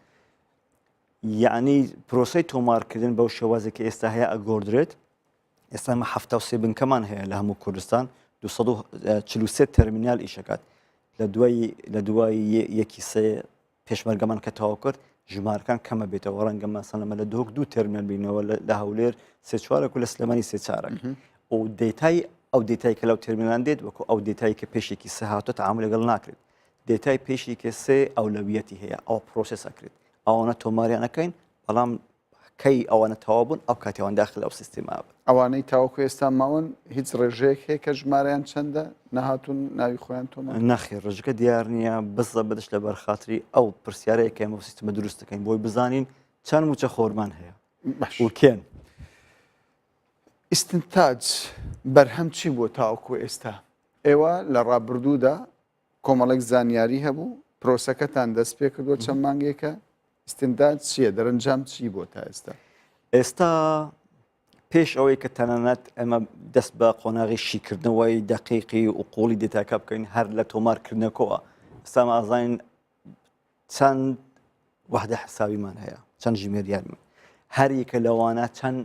یعنی پرۆسەی تۆمارکردن بەو شێوازێک کە ئێستا هەیە ئەگۆردرێت ئێستا ئمە 73 بنکەمان هەیە لە هەموو کوردستان 243 تەرمینال ئیشەکات لە دوای لە دوای یەکی سێ پێشمەرگەمان کە تەواو کرد ژمارەکان کەمە بێتەوە ڕەنگە مەسەلەن لە دهۆک دوو تەرمینال بینەوە لە هەولێر سێ چوارێک و لە سلێمانی سێ چارەک و دێتای ئەو دێتای کە لەو تەرمینالان دێت وەکو ئەو دێتای کە پێشێکی سێ هاتووە تەعامول لەگەڵ ناکرێت دێتای پێشی کە سێ ئەولەویەتی هەیە ئەو process ئەکرێت ئەوانە تۆماریان ئەکەین بەڵام کەی ئەوانە تەواو بوون ئەو کاتی ئەوان داخل ئەو سیستێمە بن. ئەوانەی تاوەکو ئێستا ماون هیچ ڕێژەیەک هەیە کە ژمارەیان چەندە نەهاتوون ناوی خۆیان تۆمار؟ نەخێر ڕێژەکە دیار نییە بزە بەدش لەبەر خاتری ئەو پرسیارەیە کە ئێمە ئەو سیستمە دروست دەکەین بۆی بزانین چەند مووچە خۆرمان هەیە باش و کێن. ئیستنتاج بەرهەم چی بووە تاوەکو ئێستا؟ ئێوە لە ڕابردوودا کۆمەڵێک زانیاری هەبوو، پرۆسەکەتان دەست پێکردووە چەند مانگێکە، ئیستنتاج چییە، دەرەنجام چی بووە تا ئێستا؟ ئێستا پێش ئەوەی کە تەنانەت ئێمە دەست بە قۆناغی شیکردنەوەی دەقیقی و قوڵی دێتاکە بکەین هەر لە تۆمارکردنەکەوە ئێستا ئازانین چەند وەحدە حسابیمان هەیە چەند ژمێریارمان هەر یەکە لەوانە چەند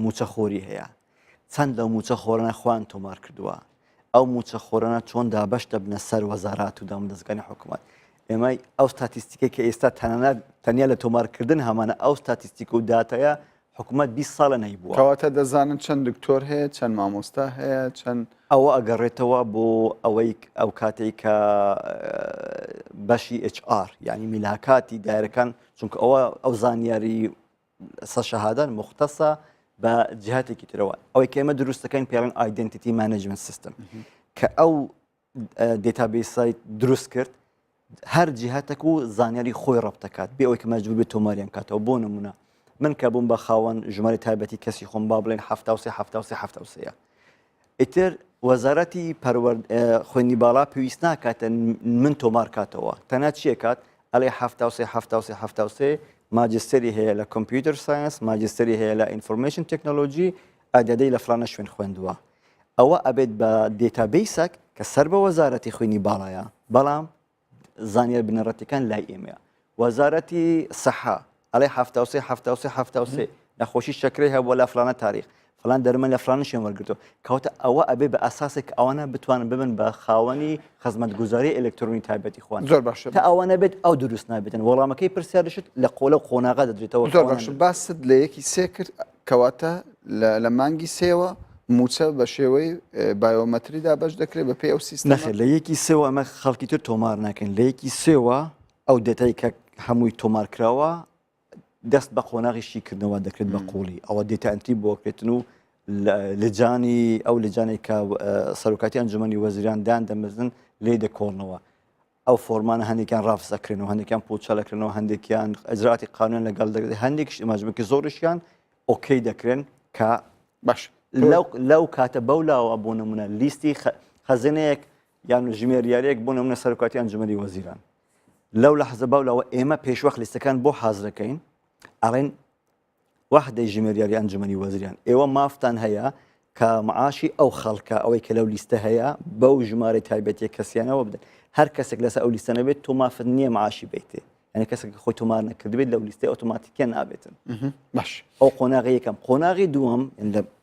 موچەخۆری هەیە چەند لەو موچە خۆرانە خۆیان تۆمار کردووە ئەو موچە خۆرانە چۆن دابەش دەبنە سەر وەزارات و دامودەزگانی حکوومەت ئێمە ئەو ستاتیستیکە کە ئێستا تەنانەت تەنیا لە تۆمارکردن هەمانە ئەو ستاتیستیک و داتایە حکوومەت 20 ساڵە نەیبووە. کەواتە دەزانن چەند دکتۆر هەیە، چەند مامۆستا هەیە، چەند. ئەوە ئەگەڕێتەوە بۆ ئەوەی ئەو کاتەی کە بەشی HR یعنی میلاکاتی دایرەکان چونکە ئەوە ئەو زانیاری سە شەهادان مختصە بە جهاتێکی ترەوە ئەوەی کە ئێمە دروست دەکەین پێڵێن identity management system کە ئەو database ی دروست کرد هەر جیهتێک و زانیاری خۆی ڕەبت دەکات بێ ئەوەی کە مەجبور بێت تۆماریان کاتەوە بۆ نمونە من کە بووم بە خاوەن ژمارە تایبەتی کەسی خۆم با بڵێن 73 73 73 ئیتر وەزارەتی پەروەرد خوێندنی باڵا پێویست ناکاتە من تۆمار کاتەوە تەنها چیە کات ئەڵێ 73 73 73 ماجستەری هەیە لە computer science ماجستەری هەیە لە information technology ئەدەدەی لە فلانە شوێن خوێندووە ئەوە ئەبێت بە database ێک کە سەر بە وەزارەتی خوێندنی باڵایە بەڵام زانیار بنەڕەتیەکان لای ئێمەیە وەزارەتی سەحا ئەڵێ 73 73 73 نەخۆشی شەکرەی هەبووە لە فلانە تاریخ فلان دەرمان لە فلانە شوێن وەرگرتووە کەواتە ئەوە ئەبێ بە ئەساسێک کە ئەوانە بتوانن ببن بە خاوەنی خزمەتگوزاری ئەلکترۆنی تایبەتی خۆیان زۆر باشە تا ئەوە نەبێت ئەو دروست نابێتن وەڵامەکەی پرسیارشت لە قۆلە و قۆناغا دەدرێتەوە زۆر باشە باست لە یەکی سێ کرد کەواتە لە مانگی سێوە. مووچە بە شێوەی بایۆمەتری دابەش دەکرێت بە پێی ئەو سیستەمە؟ نەخێر لە یەکی سێوە ئەمە خەڵکی تر تۆمار ناکەین لە یەکی سێوە ئەو دێتای کە هەمووی تۆمار کراوە دەست بە قۆناغی شیکردنەوە دەکرێت بە قوڵی ئەوە data entry بۆکرێتن و لجانی ئەو لجانێک کە سەرۆکاتی ئەنجومەنی وەزیران دان دەمەزن لێ دەکۆڵنەوە ئەو فۆرمانە هەندێکیان ڕافز ئەکرێنەوە هەندێکیان پوچەڵ ئەکرێنەوە هەندێکیان ئەجراتی قانون لەگەڵ دەکرێت هەندێکش مەجموعێکی زۆرشیان okay دەکرێن کە باش لەو لەو کاتە بەو لاوە بۆ نمونە لیستی خەزێنەیەک یان ژمێریارێک بۆ نمونە سەرۆکاتی ئەنجومەنی وەزیران لەو لەحزە بەو لاوە ئێمە پێشوەخت لیستەکان بۆ حازرەکەین ئەڵێن وەحدەی ژمێریاری ئەنجومەنی وەزیران، ئێوە مافتان هەیە کە معاشی ئەو خەڵکە ئەوەی کە لەو لیستە هەیە بەو ژمارەی تایبەتیە کەسیانەوە بدەن هەر کەسێک لەسەر ئەو لیستە نەبێت تۆ مافت نییە معاشی بیتێ یعنی کەسێک خۆی تۆمار نەکردبێت لەو لیستەی ئۆتۆماتیکیان نابێتن باش ئەو قۆناغی یەکەم قۆناغی دووەم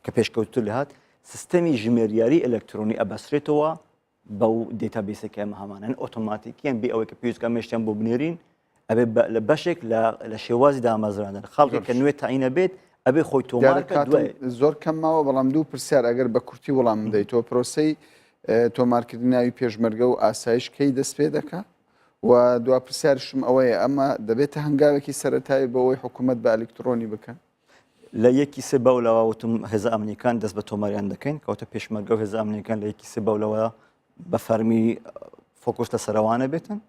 کە پێشکەوتتر لەهات سیستەمی ژمێریاری ئەلکترۆنی ئەبەسرێتەوە بەو database ە کە ئێمە هەمانن ئۆتۆماتیکیان بێ ئەوەی کە پێویستکە مێشتیان بۆ بنێرین ئەبێ لە بەشێک لە شێوازی دامەزراندن خەڵکی کە نوێ تاینە بێت ئەبێ خۆی تۆمار زۆر کەم ماوە بەڵام دوو پرسیار ئەگەر بە کورتی وەڵام بدەیتەوە پرۆسەی تۆمارکردنی ناوی پێشمەرگە و ئاسایش کەی دەست پێ دەکا و دوا پرسیارشم ئەوەیە ئەمە دەبێتە هەنگاوێکی سەتایی بۆ ئەوەی حکوومەت بە ئەلکترۆنی بکەن لە یەکی سێ بەولاوە وتم هێزە ئەمنیەکان دەست بە تۆماریان دەکەین کەوتە پێشمەرگە و هێزە ئەمنیەکان لە یەکی سێ بەولەوە بە فەرمی focus لە سەرەوانە بێتن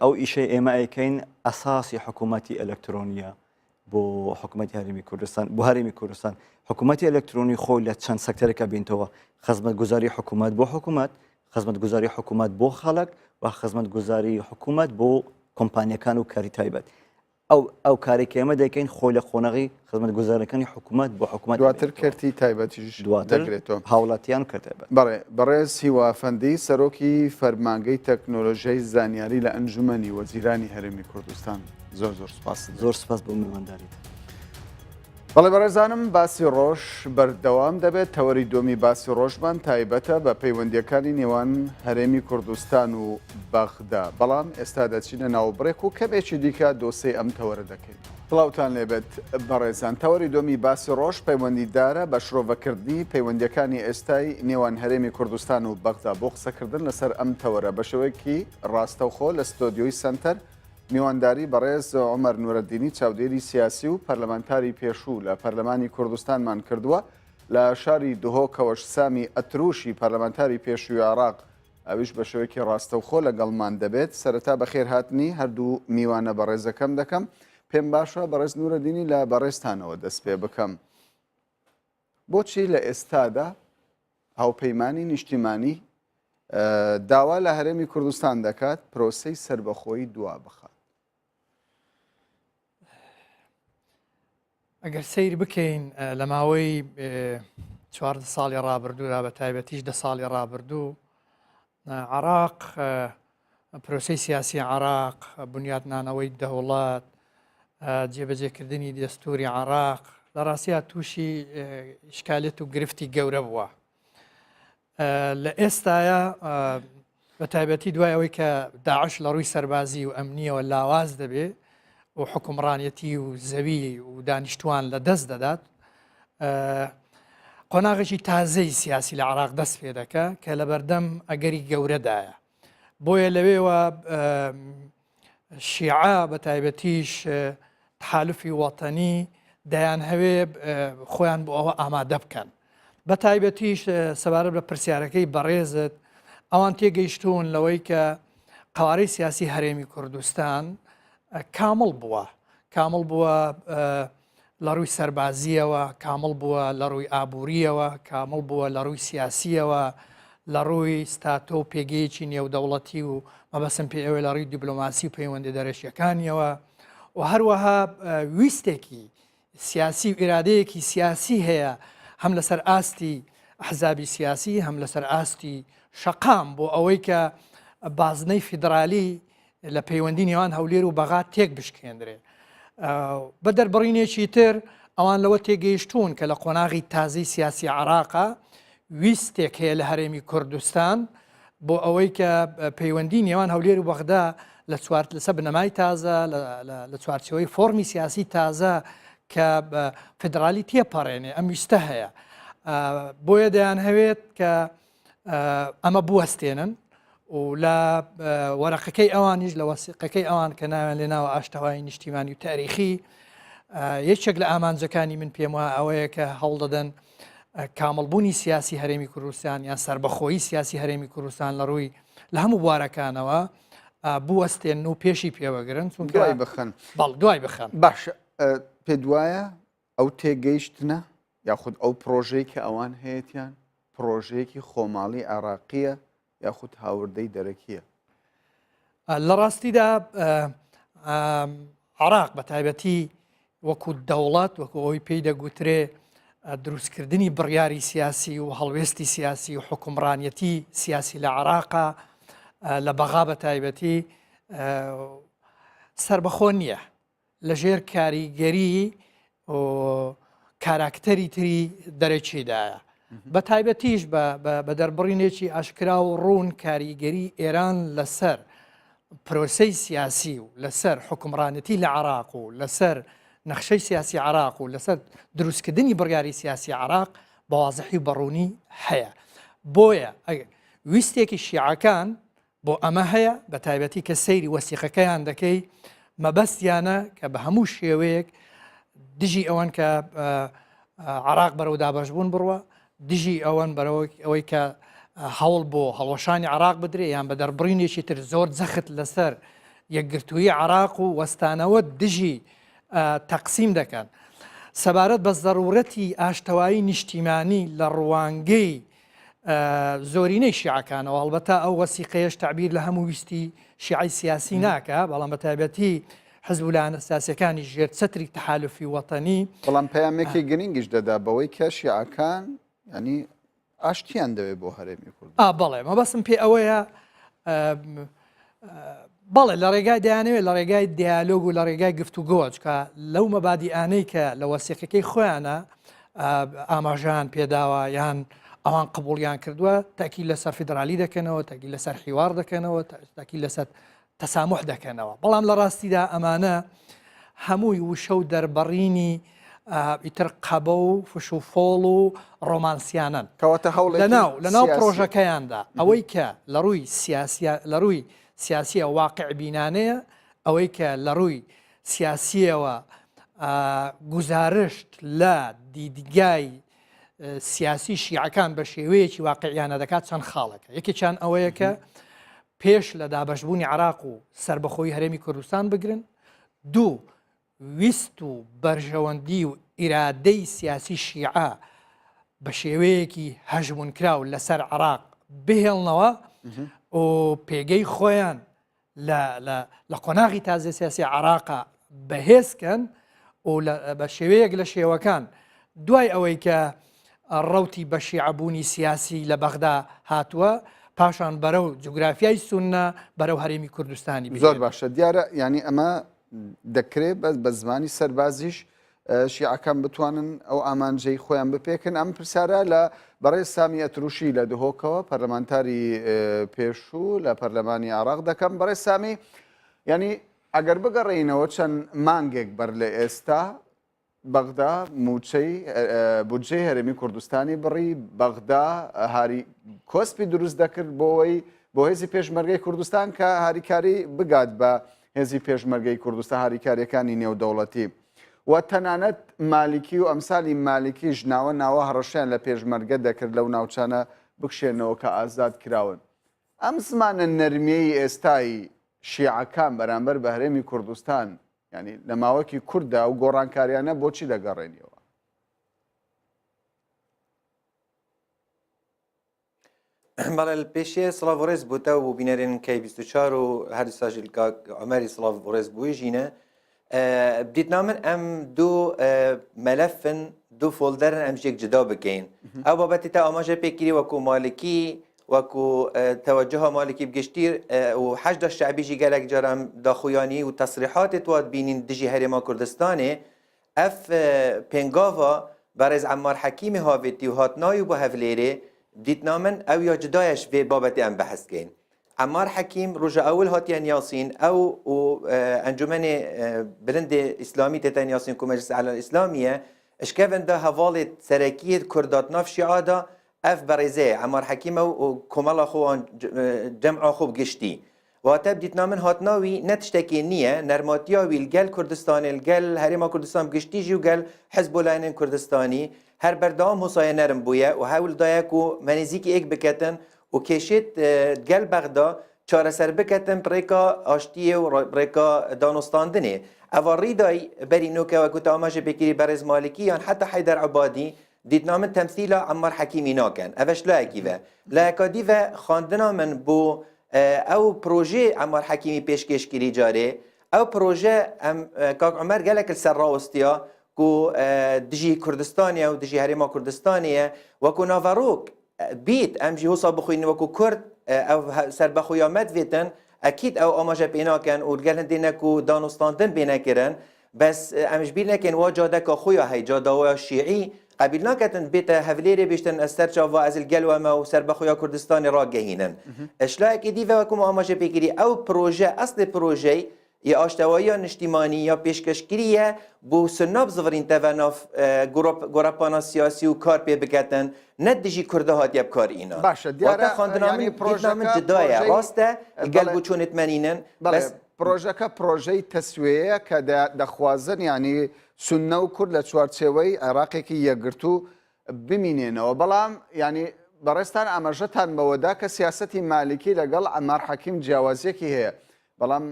ئەو ئیشەی ئێمە ئەیکەین ئەساسی حکوومەتی ئەلکترۆنیە بۆ حکوومەتی هەرێمی کوردستان بۆ هەرێمی کوردستان حکوومەتی ئەلکترۆنی خۆی لە چەند سەکتەرێکە بینتەوە خزمەتگوزاری حکوومەت بۆ حکوومەت خزمەتگوزاری حکوومەت بۆ خەڵک و خزمەتگوزاری حکوومەت بۆ کۆمپانیەکان و کاری تایبەت ئەو ئەو کارەی کە ئێمە دەیکەین خۆی لە قۆناغی خزمەتگوزاریەکانی حکوومەت بۆ حکوومەت دواتر کەرتی تایبەتیش دواتر دەگرێتەوە. هاوڵاتیان و کەرتی تایبەت. بەڵێ بەڕێز هیوا ئەفەندی سەرۆکی فەرمانگەی تەکنۆلۆژیای زانیاری لە ئەنجومەنی وەزیرانی هەرێمی کوردستان زۆر زۆر سوپاست دەکەم. زۆر سوپاس بۆ میوانداریت. بەڵێ بەڕێزانم باسی ڕۆژ بەردەوام دەبێت، تەوەری دووەمی باسی ڕۆژمان تایبەتە بە پەیوەندییەکانی نێوان هەرێمی کوردستان و بەغدا، بەڵام ئێستا دەچینە ناو بڕێک و کەمێکی دیکە دۆسێی ئەم تەوەرە دەکەین. سڵاوتان لێبێت بەڕێزان، تەوەری دووەمی باسی ڕۆژ پەیوەندیدارە بە شرۆڤەکردنی پەیوەندییەکانی ئێستای نێوان هەرێمی کوردستان و بەغدا، بۆ قسەکردن لەسەر ئەم تەوەرە بە شێوەیەکی ڕاستەوخۆ لە ستۆدیۆی سەنتەر میوانداری بەڕێز عومەر نورەدینی چاودێری سیاسی و پەرلەمانتاری پێشوو لە پەرلەمانی کوردستانمان کردووە، لە شاری دهۆکەوەش سامی ئەتروشی پەرلەمانتاری پێشووی عێراق ئەویش بە شێوەیەکی ڕاستەوخۆ لەگەڵمان دەبێت. سەرەتا بەخێرهاتنی هەردوو میوانە بەڕێزەکەم دەکەم. پێم باشە بەڕێز نورەدینی لە بەڕێزتانەوە دەست پێ بکەم. بۆچی لە ئێستادا هاوپەیمانی نیشتیمانی داوا لە هەرێمی کوردستان دەکات پرۆسەی سەربەخۆیی دوا بخات؟ ئەگەر سەیر بکەین لە ماوەی چواردە ساڵی ڕابردوودا بە تایبەتیش دە ساڵی ڕابردوو عراق پرۆسەی سیاسی عراق بنیاتنانەوەی دەوڵەت جێبەجێکردنی دەستوری عراق لە ڕاستیا تووشی شکالێت و گرفتی گەورە بووە لە ئێستاە بە تایبەتی دوای ئەوەی کە داعش لە ڕووی سەربازی و ئەمنیەوە لاواز دەبێ و حکومڕانەتی و زەوی و دانیشتوان لە دەست دەدات قۆناغێکی تازەی سیاسی لە عراق دەست پێ دەکە کە لە بەردەم ئەگەری گەورەدایە بۆیە لەوێوە شیعە بە تایبەتیش تحالفی وەتەنی دەیانهەوێ خۆیان بۆ ئەوە ئامادە بکەن. بە تایبەتیش سەبارەت بە پرسیارەکەی بەڕێزت ئەوان تێگەیشتوون لەوەی کە قوارەی سیاسی هەرێمی کوردستان کامڵ بووە کامڵ بووە لە ڕووی سەربازییەوە کامڵ بووە، لە ڕووی ئابوورییەوە کامڵ بووە، لە ڕووی سیاسییەوە، لە ڕووی ستاتۆ و پێگەیەکی نێودەوڵەتی و مەبەستم پێ ئەوەیە لە ڕووی دیبلۆماسی و پەیوەندی دەرەکییەکانیەوە و هەروەها ویستێکی سیاسی و ئیرادەیەکی سیاسی هەیە هەم لەسەر ئاستی ئەحزابی سیاسی هەم لەسەر ئاستی شەقام بۆ ئەوەی کە بازنەی فیدرالی لە پەیوەندی نێوان هەولێر و بەغا تێک بشکێنرێ. بە دەربڕینێکی تر ئەوان لەوە تێگەیشتوون کە لە قۆناغی تازەی سیاسی عراقا ویستێک هەیە لە هەرێمی کوردستان بۆ ئەوەی کە پەیوەندی نێوان هەولێر و بەغدا لە چوار لەسەر بنەمای تازە لە چوارچەوەی فۆرمی سیاسی تازە کە فدرالی تێپەڕێنێ ئەم ویستە هەیە. بۆیە دەیانهەوێت کە ئەمە بوەستێنن و لە وەرەقەکەی ئەوانیش لە وەسیقەکەی ئەوان کە ناویان لێناوە ئاشتەوایی نیشتیمانی و تاریخی یەکێک لە ئامانجەکانی من پێم وایە ئەوەیە کە هەوڵ دەدەن کامڵبوونی سیاسی هەرێمی کوردستان یان سربەخۆیی سیاسی هەرێمی کوردستان لە ڕووی لە هەموو بوارەکانەوە بوەستێن و پێشی پێوەگرن چونکە دوای بخەن بەڵ دوای بخەن باش پێ دوایە ئەو تێگەیشتنە یاخود ئەو پرۆژەی کە ئەوان هەیەتیان پرۆژەیەکی خۆماڵی عێراقیە یاخود هاوردەی دەرەکیە؟ لە ڕاستیدا عراق بە تایبەتی وەکو دەوڵەت وەکو ئەوی پێی دەگوترێ دروستکردنی بڕیاری سیاسی و هەڵوێستی سیاسی و حکومڕانیەتی سیاسی لە عراقا لە بەغا بە تایبەتی سربەخۆ نییە لەژێر کاریگەری کاراکتەری تری دەرەکیدایە. بە تایبەتیش بە دەربڕینێکی ئاشکرا و ڕوون کاریگەری ئێران لەسەر پرۆسەی سیاسی و لەسەر حکومڕانەتی لە عراق و لەسەر نەخشەی سیاسی عراق و لەسەر دروستکردنی بڕیاری سیاسی عراق بە وازحی و بەڕوونی هەیە. بۆیە ویستێکی شیعەکان بۆ ئەمە هەیە، بە تایبەتی کە سەیری وەسیقەکەیان دەکەی، مەبەستیانە کە بە هەموو شێوەیەک دژی ئەوەن کە عراق بەرەو دابەشبوون بڕوە، دژی ئەوەن بەرەو ئەوەی کە هەوڵ بۆ هەڵوەشانی عراق بدرێ یان بە دەربڕینێکی تر زۆر جەخت لەسەر یەکگرتوویی عراق و وەستانەوە دژی تەقسیم دەکەن. سەبارەت بە زەرورەتی ئاشتەوایی نیشتیمانی لە ڕوانگەی زۆرینەی شیعەکانەوە، هەڵبەتە ئەو وەسیقەیەش تەعبیر لە هەموو ویستی شیعەی سیاسی ناکا، بەڵام بە تایبەتی حزب و لایەنە سیاسیەکانی ژێر چەتری تەحالوفی وەتەنی. بەڵام پەیامێکی گرنگیش دەدا بەوەی کە شیعەکان یانی ئاشتیان دەوێت بۆ هەرێمی کوردستان. ئا بەڵێ مەبەستم پێ ئەوەیە بەڵێ لە ڕێگای دەیانەوێت لە ڕێگای دیالۆگ و لە ڕێگای گفتوگۆوە چکە لەو مەبادیئانەی کە لە وەسیقەکەی خۆیانە ئاماژەیان پێداوە یان ئەوان قبوڵیان کردووە تاکی لەسەر فیدرالی دەکەنەوە تاکی لەسەر حیوار دەکەنەوە تاکی لەسەر تەسامح دەکەنەوە بەڵام لە ڕاستیدا ئەمانە هەمووی وشە و دەربڕینی ئیتر قەبە و فش و فۆڵ و ڕۆمانسیانەن. کەواتە هەوڵێکی لەناو لەناو سیاسییە. پڕۆژەکەیاندا ئەوەی کە لە ڕووی سیاسیە لە ڕووی سیاسیە واقعبینانەیە، ئەوەی کە لە ڕووی سیاسیەوە گوزارشت لە دیدگای سیاسی شیعەکان بە شێوەیەکی واقعیانە دەکات چەند خاڵێکە. یەکێکیان ئەوەیە کە پێش لە دابەشبوونی عێراق و سەربەخۆیی هەرێمی کوردستان بگرن، دوو ویست و بەرژەوەندی و ئیرادەی سیاسی شیعە بە شێوەیەکی هەژموونکراو لەسەر عێراق بهێڵنەوە و پێگەی خۆیان لە قۆناغی تازە سیاسی عێراقا بەهێزکەن و بە شێوەیەک لە شێوەکان دوای ئەوەی کە ڕەوتی بە شیعەبوونی سیاسی لە بەغدا هاتووە پاشان بەرەو جوگرافیای سوننە بەرەو هەرێمی کوردستانی زۆر باشە دیارە ینی ئەمە دەکرێت بەس بە زمانی سەربازیش شیعەکان بتوانن ئەو ئامانجەی خۆیان بپێکن ئەم پرسیارە لە بەڕێز سامی ئەتروشی لە دهۆکەوە پەرلەمانتاری پێشوو لە پەرلەمانی عراق دەکەم بەڕێز سامی ینی ئەگەر بگەڕێینەوە چەند مانگێک بەر لە ئێستا بەغدا مووچەی بودجەی هەرێمی کوردستانی بڕی، بەغدا هاری کۆسپی دروست دەکرد بۆەوەی بۆ هێزی پێشمەرگەی کوردستان کە هاریکاری بگات بە هێزی پێشمەرگەی کوردستان هاریکاریەکانی نێودەوڵەتی و تەنانەت مالیکی و ئەمسالی مالیکیش ناوە ناوە هەڕەشەیان لە پێشمەرگە دەکرد لەو ناوچانە بکشێنەوە کە ئازاد کراون. ئەم زمانە نەرمیەی ئێستای شیعەکان بەرامبەر بە هەرێمی کوردستان یانی لە ماوەکی کورتدا ئەو گۆڕانکاریانە بۆچی دەگەڕێنیەوە؟ بەڵێ پێشێ سڵاو و ڕێز بۆ تە و بینەرên کەی 24 و هەر ساژیل کاک عمەری سڵاو و ڕێز بووی ژینە دیتنا من ئەم دوو مەلەفن دوو فۆلدەرن ئەم ژێک جدا بکەین ئەو بابەتی تا ئاماژە پێکری وەکو مالکی وەکو تەوەجوها مالکی بگشتی و حەشدا شەعبی ژی گەلەک جار ئەم داخویانی و تەسریحاتێ توات بینین دژی هەرێما کوردستانێ ئەف پێنگاڤا بەڕێز عەمار حەکیمی هاڤێتی و هاتنای و بۆ هەڤلێرێ دیتنا من ئەو یا جدایش ڤێ بابەتێ ئەم بەحس کەین عەمار حەکیم ڕۆژە ئەول هاتیە نیاسین ئەو و ئەنجومەنێ بلندێ ئیسلامی تێتە نیاسین کو مەجلس ئەعلا ئیسلامیە. ئشکەڤن دا هەڤاڵێت سەرەکیێت کوردا ناف شیعا دا ئەڤ بەڕێزەیە عەمار حەکیمە و کۆمەڵا خۆ وان جەمعا خۆ بگشتی. واتە بدیتنا من هاتنا وی نە تشتەکێ نییە، نەرماتیا وی لگەل کوردستانێ، لگەل هەرێما کوردستان بگشتی ژی و گەل حزب و لایەنێن کوردستانی هەر بەردەوام هوسایە نەرم بویە و هەول دایە کو مە نزیکی ئێک بکەتن و کێشێت گەل بەغدا چارەسەر بکەتن بڕێکا ئاشتیێ و بڕێکا دانوستاندنێ. ئەڤا ڕیدای بەری نوکە وەکو تە ئاماژە پێکری بەڕێز مالکی یان حەتا حەیدەر عبادی دیتنا من تەمسیلا عەمار حەکیمی ناکەن ئەڤەش لایەکی ڤە لایەکا دی ڤە خواندنا من بۆ ئەو پرۆژێ عەمار حەکیمی پێشکێش کری جارێ ئەو پرۆژە ئەم کاک عومەر گەلەک سەر ڕاوستیا کو دژی کوردستانیە و دژی هەرێما کوردستانیە وەکو ناڤەڕۆک بیت ئەم ژی هوسا بخوین وەکو کورد ئەو سەربەخۆیا مەدڤێتن ئەکید ئەو ئاماژە پێ ناکەن و گەل هەندێ نەکو دانوستاندن پێ نەکردن بەس ئەمش بیر نەکەین وا جادەکە خۆیا هەی جاداوە شیعی قەبیل ناکەتن بێتە هەولێرێ بێشتن ئەس سەر چاڤا ئەزل گەل وەمە و سەربەخۆیا کوردستانی ڕاگەهینن شلایەکی دیڤە وەکو ئاماژە پێکری ئەو پرۆژە ئەسڵی پرۆژەی یا ئاشتەواییا نیشتیمانی یا پێشکەشکریە بۆ سنە بزڤرین تەڤ ناف گۆڕەپانا سیاسی و کار پێ بکەتن نە دژی کوردە هاتیە بکار ئینان باشە دیارە واتە خواندنا یانی من دیتنا من پرۆژەکە جدایە پرۆژەی ڕاستە گەل بەڵێ بۆ چۆنت مەنینن بەڵێ بەس پرۆژەکە پرۆژەی تەسویەیە کە دەخوازن یانی سوننە و کورد لە چوارچێوەی عێراقێکی یەکگرتوو بمینێنەوە بەڵام یانی بەڕێزتان ئاماژەتان بەوەدا کە سیاسەتی مالیکی لەگەڵ عەمار حەکیم جیاوازیەکی هەیە بەڵام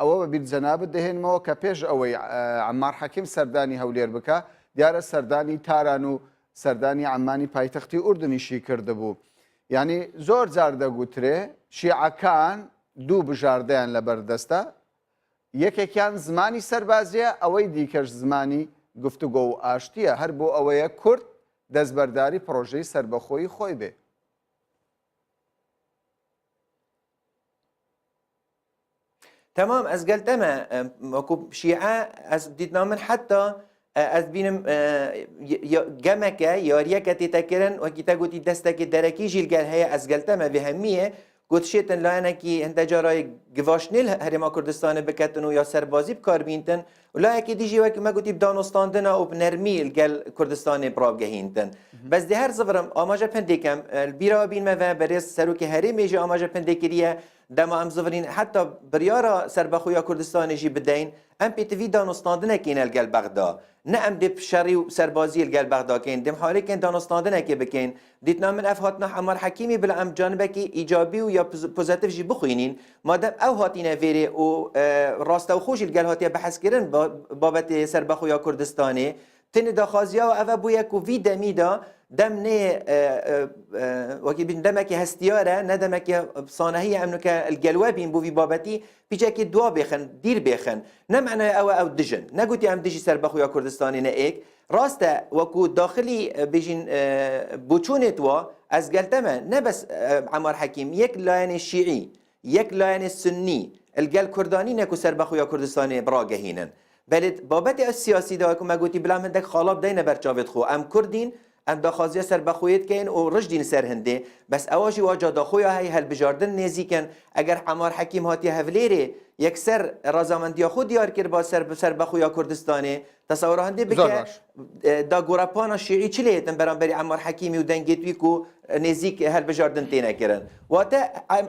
ئەوە بە بیر جەنابت دەهێنمەوە کە پێش ئەوەی عەمار حەکیم سەردانی هەولێر بکا دیارە سەردانی تاران و سەردانی عەمانی پایتەختی ئوردنیشی کردبوو یانی زۆر جار دەگوترێ شیعەکان دوو بژاردەیان لەبەردەستە یەکێکیان زمانی سەربازیە ئەوەی دیکەش زمانی گفتوگۆ و ئاشتیە هەر بۆ ئەوەیە کورد دەستبەرداری پڕۆژەی سەربەخۆیی خۆی بێ. تەمام ئەز گەل تەمە وەکو شیعە ئەز دیتنا من حتا ئەز بینم گەمەکە یاریەکە تێتەکردن وەکی تە گوتی دەستێکی دەرەکی ژیلگەل هەیە ئەز گەل تەمە vê هەمیە گوتشێتن لایەنێکی هەندە جارای گڤاشنیل هەرێما کوردستانە بکەتن و یا سەربازی بکاربینتن و لایەکی دیژی وەکی مە گوتی بدانوستاندنە و بنەرمی گەل کوردستانی بڕاگەهینتن بەس دێ هەر زڤرم ئاماژە پندێکەم بیرەوە بینمەوە بەرێز سەرۆکی هەرێمێژی ئاماژە پندێکریە دەما ئەم زڤرین حتا بڕیارە سەربەخۆیا کوردستانێژی بدەین ئەم پێتڤی دانوستاندنەکەینە لەگەل بەغدا نە ئەم دێ شەڕی و سەربازی لەگەل بەغدا کەین دێم حالێکەین دانوستاندنەکێ بکەین دیتنا من ئەف هاتنا عەمار حەکیمی بلا ئەم جانبەکی ئیجابی و یا پۆزەتیڤ ژی بخوینین مادەم ئەو هاتینە ڤێرێ و ڕاستەوخۆ ژی لەگەل هاتیە بەحسکردن بابەتێ سەربەخۆیا کوردستانێ تنێ داخوازیاوە ئەڤە بویە کو ڤی دەمیدا دەم نێ وەکی بین دەمەکی هەستیارە نە دەمەکی سانەهیە ئەم نوکە گەلوە بین بۆ ڤی بابەتی پیچەکی دوا بێخن دیر بێخن نەمانای ئەوە ئەو دژن نەگوتی ئەم دژی سەربەخۆیا کوردستانی نە ئێک ڕاستە وەکو داخلی بێژین بۆچوونێت وا ئەز گەلتەمە نە بەس عەمار حەکیم یەک لایەنێ شیعی یەک لایەنێ سنی الگەل کوردانی نەکو سەربەخۆیا کوردستانێ بڕاگەهینن بەلێت بابەتی ئەو سیاسی دا وەکو مە گوتی بلام هندەک خاڵا بدەینە بەر چاوێت خۆ ئەم کوردین ئەم داخوازیە سەربەخۆیێت کەین و ڕژدین سەر هندێ بەس ئەوەژی وا جاداخۆیا هەی هەلبژاردن نێزیکن ئەگەر عەمار حەکیم هاتیە هەڤلێرێ یەکسەر ڕەزامەندیا خۆ دیار کرد با سەر سەربەخۆیا کوردستانێ تەسەوەرا هەندێ زۆر بکە باش. دا گۆڕەپانا شیعی چ لێتن بەرامبەری عەمار حەکیمی و دەنگێت وی کو نێزیک هەلبژاردن تێنەکردن واتە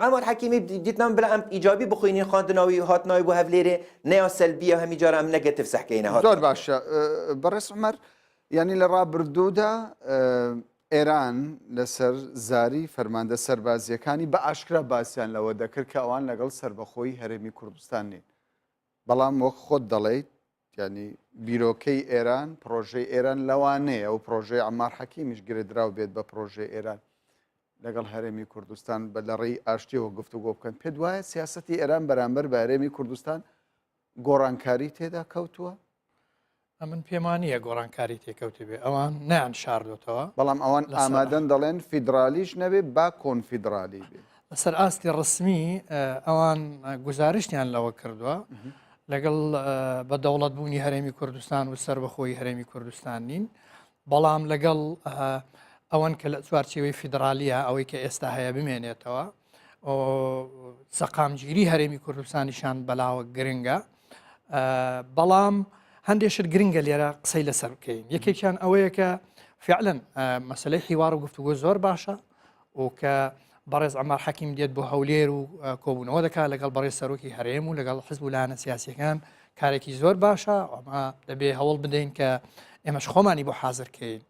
عەمار حەکیمی دیتنام بلا ئەم ئیجابی بخوینین خواندناوی هاتناوی بۆ هەولێرێ نەیا سەلبیە هەمی جارە ئەم نەگەتیڤ سەحکەینە زۆر هاتنا باشە بەڕێز عومەر یانی لە ڕابردوودا ئێران لەسەر زاری فەرماندە سەربازیەکانی بە ئاشکرا باسیان لەوە دەکرد کە ئەوان لەگەڵ سەربەخۆی هەرێمی کوردستان نین بەڵام وەک خۆت دەڵێیت یانی بیرۆکەی ئێران پرۆژەی ئێران لەوانەیە ئەو پرۆژەی عەمار حەکیمیش گرێدراو بێت بە پرۆژەی ئێران لەگەڵ هەرێمی کوردستان بە لە ڕێی ئاشتیەوە گفتوگۆ بکەن پێت وایە سیاسەتی ئێران بەرامبەر بە هەرێمی کوردستان گۆڕانکاری تێدا کەوتووە؟ ئەمن پێمان نییە گۆڕانکاری تێکەوتبێ ئەوان نیان شاردۆتەوە بەڵام ئەوان ئامادەن دەڵێن فیدرالیش نەبێ با کۆنفیدرالی بێ لەسەر ئاستی ڕسمی ئەوان گزارشتیان لەوە کردووە لەگەڵ بە دەوڵەت بوونی هەرێمی کوردستان و سەربەخۆی هەرێمی کوردستان نین بەڵام لەگەڵ ئەوەن کە لە چوارچێوەی فیدراالیە ئەوەی کە ئێستا هەیە بمێنێتەوە سەقامگیری هەرێمی کوردستانیشان بەلاوە گرنگە بەڵام. هەندێک شت گرنگە لێرە قسەی لەسەر بکەین یەکێکیان ئەوەیە کە فعلەن مەسلەی حیوار و گفتوگۆ زۆر باشە و کە بەڕێز عمار حەکیم دێت بۆ هەولێر و کۆبوونەوە دەکات لەگەڵ بەڕێز سەرۆکی هەرێم و لەگەڵ حزب و لایەنە سیاسیەکان کارێکی زۆر باشە ئەمە دەبێ هەوڵ بدەین کە ئێمەش خۆمانی بۆ حاضرکەین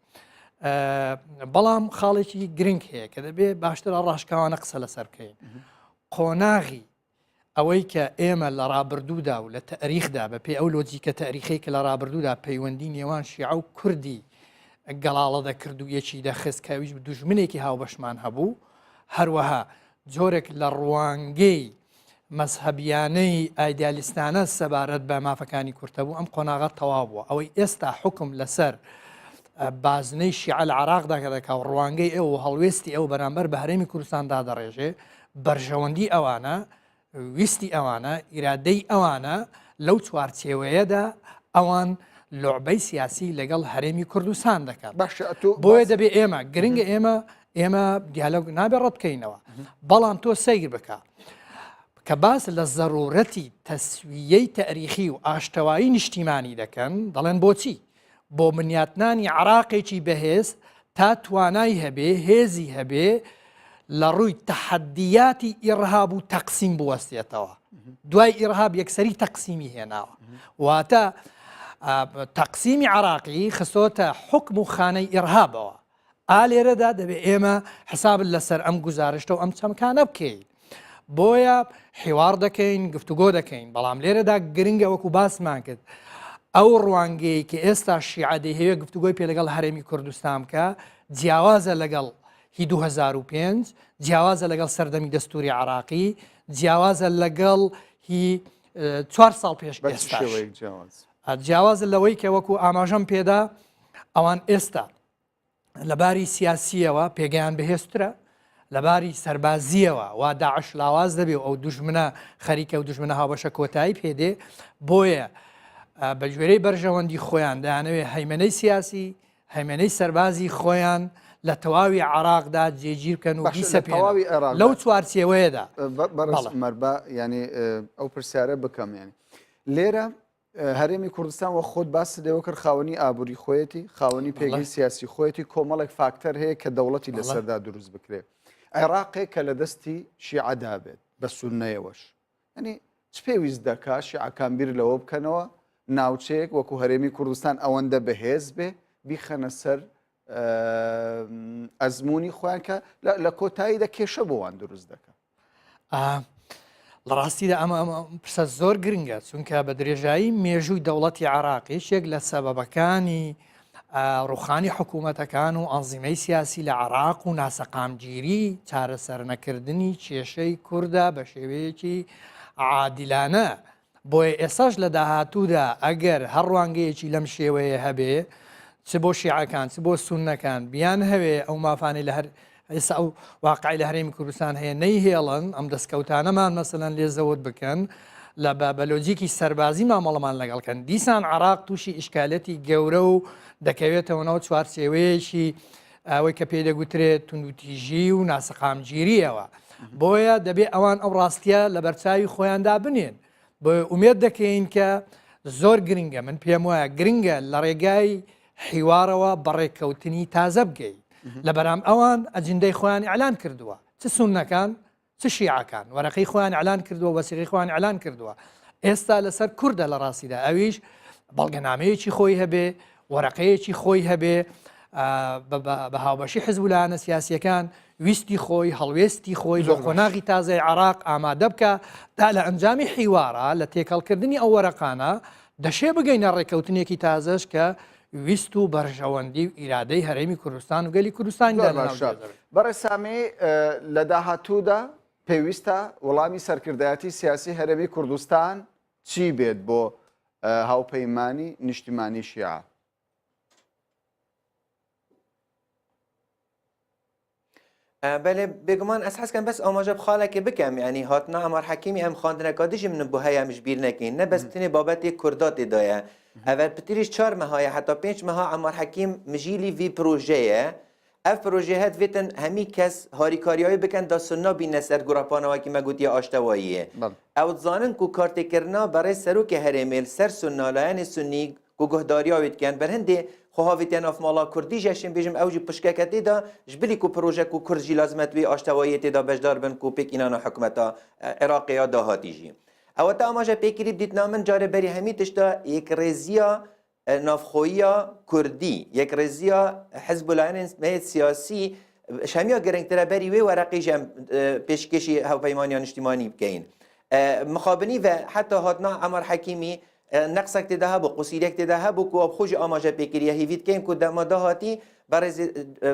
بەڵام خاڵێکی گرنگ هەیە کە دەبێ باشتر ڕاشکاوانە قسە لەسەر بکەین قۆناغی ئەوەی کە ئێمە لە ڕابردوودا و لە تەئریخدا بە پێی ئەو لۆجیکە تەئریخەی کە لە ڕابردوودا پەیوەندی نێوان شیعە و کوردی گەڵاڵە دەکرد و یەکی دەخست کە ئەویش دوژمنێکی هاوبەشمان هەبوو، هەروەها جۆرێک لە ڕوانگەی مەزهەبیانەی ئایدیالیستانە سەبارەت بە مافەکانی کورد هەبوو، ئەم قۆناغە تەواو بووە. ئەوەی ئێستا حوکم لەسەر بازنەی شیعە لە عێراقدا کە دەکا و ڕوانگەی ئەو و هەڵوێستی ئەو بەرامبەر بە هەرێمی کوردستان دادەڕێژێ، بەرژەوەندی ئەوانە، ویستی ئەوانە، ئیرادەی ئەوانە، لەو چوارچێوەیەدا ئەوان لوعبەی سیاسی لەگەڵ هەرێمی کوردستان دەکەن. باشە ئەتۆ بۆیە باس دەبێ ئێمە، گرنگە ئێمە ئێمە دیالۆگ نابێ ڕەت بکەینەوە، بەڵام تۆ سەیر بکە کە باس لە زەرورەتی تەسویەی تەئریخی و ئاشتەوایی نیشتیمانی دەکەن، دەڵێن بۆچی؟ بۆ بنیاتنانی عێراقێکی بەهێز تا توانای هەبێ، هێزی هەبێ لە ڕووی تەحەدیاتی ئیڕهاب و تەقسیم بوەستێتەوە. دوای ئیڕهاب یەکسەری تەقسیمی هێناوە. واتە تەقسیمی عێراقی خستۆتە حوکم و خانەی ئیڕهابەوە. ئا لێرەدا دەبێ ئێمە حساب لەسەر ئەم گوزارشتە و ئەم چەمکانە بکەین. بۆیە حیوار دەکەین، گفتوگۆ دەکەین، بەڵام لێرەدا گرنگە وەکو باسمان کرد ئەو ڕوانگەی کە ئێستا شیعە دەیهەوێ گفتوگۆی پێ لەگەڵ هەرێمی کوردستان بکە جیاوازە لەگەڵ هی 2005 جیاوازە لەگەڵ سەردەمی دەستوری عراقی جیاوازە لەگەڵ هی چوار ساڵ پێش ئێستا جیاوازە لەوەی کە وەکو ئاماژەم پێدا ئەوان ئێستا لە باری سیاسییەوە پێگەیان بەهێزترە، لە باری سەربازییەوە وا داعش لاواز دەبێ و ئەو دوژمنە خەریکە و دوژمنە هاوبەشە کۆتایی پێدێ، بۆیە بە گوێرەی بەرژەوەندی خۆیان دەیانەوێ هەیمەنەی سیاسی، هەیمەنەی سەربازی خۆیان لە تەواوی عێراقدا جێگیر بکەن و باشە لە بیسەپێنن تەواوی عێراقدا لەو چوارچێوەیەدا. بەڕێز بەڵێ. عومەر با یانی ئەو پرسیارە بکەم یانی لێرە هەرێمی کوردستان وە خۆت باست لێوە کرد خاوەنی ئابووری خۆیەتی خاوەنی پێگەی سیاسی خۆیەتی کۆمەڵێک فاکتەر هەیە کە دەوڵەتی لەسەردا دروست بکرێت عێراقێک کە لە دەستی شیعەدا بێت بە سوننەیەوەش ینی چ پێویست دەکا شیعەکان بیر لەوە بکەنەوە ناوچەیەک وەکو هەرێمی کوردستان ئەوەندە بەهێز بێ بیخەنە سەر ئەزمموی خۆیان کە لە کۆتاییدا کێشە بۆوان دروست دەکە لە ڕاستیدا ئەمە ئەمە پرسە زۆر گرنگە چونکە بە درێژایی مێژووی دەوڵەتی عراق یەکێک لە سەبەبەکانی ڕوخانی حکوومەتەکان و ئەنزیمەی سیاسی لە عراق و ناسەقامگیری چارەسەرنەکردنی کێشەی کووردە بە شێوەیەکی عادیلانە بۆیە ئێستاش لە داهاتوودا ئەگەر هەر ڕوانگەیەکی لەم شێوەیە هەبێ چ بۆ شیعەکان چ بۆ سوننەکان بیانهەوێ ئەو مافانەی لە هەر ئێستا ئەو واقعی لە هەرێمی کوردستان هەیە نەیهێڵن ئەم دەستکەوتانەمان مەسەلەن لێ زەوت بکەن لە بە بە لۆجیکی سەربازی مامەڵەمان لەگەڵ کەن دیسان عراق تووشی ئیشکالەتی گەورە و دەکەوێتەوە ناو چوارچێوەیەکی ئەوەی کە پێی دەگوترێت توندوتیژی و ناسەقامگیریەوە بۆیە دەبێ ئەوان ئەو ڕاستیە لە بەرچاوی خۆیاندا بنێن بۆیە ئومێد دەکەین کە زۆر گرنگە من پێم وایە گرنگە لە ڕێگای حیوارەوە بەڕێککەوتنی تازە بگەین لە بەرام ئەوان ئەجندەی خۆیان ئیعلان کردووە چ سوننەکان چ شیعەکان وەرەقەی خۆیان ئیعلان کردووە وەسیقەی خۆیان ئیعلان کردووە ئێستا لەسەر کوردە لە ڕاستیدا ئەویش بەڵگەنامەیەکی خۆی هەبێ وەرەقەیەکی خۆی هەبێ بە هاوبەشی حزب و لایەنە سیاسیەکان ویستی خۆی هەڵوێستی خۆی بۆ قۆناغی تازەی عراق ئامادە بکە تا لە ئەنجامی حیوارە لە تێکەڵکردنی ئەو وەرەقانە دەشێ بگەینە ڕێککەوتنێکی تازەش کە ویست و بەرژەوەندی و ئیرادەی هەرێمی کوردستان و گەلی کوردستانی زۆر باشە بەڕێز سامی لە داهاتوودا پێویستە وەڵامی سەرکردایەتی سیاسی هەرێمی کوردستان چی بێت بۆ هاوپەیمانی نیشتیمانی شیعە؟ بەێ بێگومان ئەس حەزکەم بەس ئاماژە بخاڵێکی بکەم ینی هاتنا ئەمار حەکیمی ئەم خواندنەکە دژی من بۆ هەیە ئەمش بیر نەکەین نە بەس تنێ بابەتی کووردا تێدایە ئەڤ پتریش چار مەهایە حتا پێنج مەها عەمار حەکیم مژیلی ڤی پرۆژەیە ئەف پرۆژەیە دڤێتن هەمی کەس هاریکاریاوی بکەن دا سننا بینە سەر گوڕەپانەوەکی مە گوتیە ئاشتەواییە ئەو دزانن کو کارتێکردنا بەڕێز سەرۆکی هەرێمێل سەر سننا لایەنی سنی. ku guhdariya wê dikin ber hindê xwe havêtiye nav mala kurdî jî ez şêm bêjim ew jî pişkeke tê de ji bilî ku proje ku kurd jî lazim e di wê aştewayiyê tê de beşdar bin ku pêk înana hikûmeta Iraqê ya dahatî jî. Ew te amaje pê kirî bi dîtina min carê berî hemî tişta yekrêziya navxweyiya kurdî, yekrêziya hizb û layenên me yê siyasî ji hemiya giringtir e berî wê wereqê jî em pêşkêşî hevpeymaniya niştîmanî bikeyin. Mixabinî ve heta hatina Emar Hekîmî neqsek tê de hebû, qusîrek tê de hebû ku bi xwe jî amaje pê kiriye. Hêvî dikeyin ku dema dahatî berêzê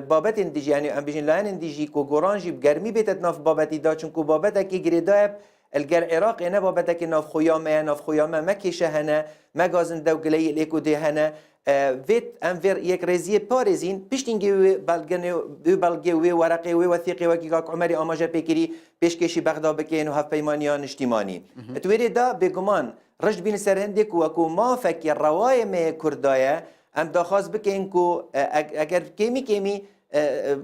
babetên dijî yanî em bijîn layenên dijî ku goran jî bi germî bête di nav babetî de çimku babetekê girêdaye Li gel Iraqê ne babetekê navxweya me ye, navxweya me me kêşe hene, me gazinde û gileyî lê ku dê hene. Vê em vê yekrêziyê biparêzîn, piştîngê wê belgenê wê belgê wê wereqê wê wesîqê wekî kak Umerê amaje pê kirî pêşkêşî Bexda bikên û hevpeymaniya niştîmanî. Di wê rê de bêguman rişt bîn ser hindê ku wekû mafekî rewayê me yê Kurda ye em daxwaz bikên ku eger kêmî kêmî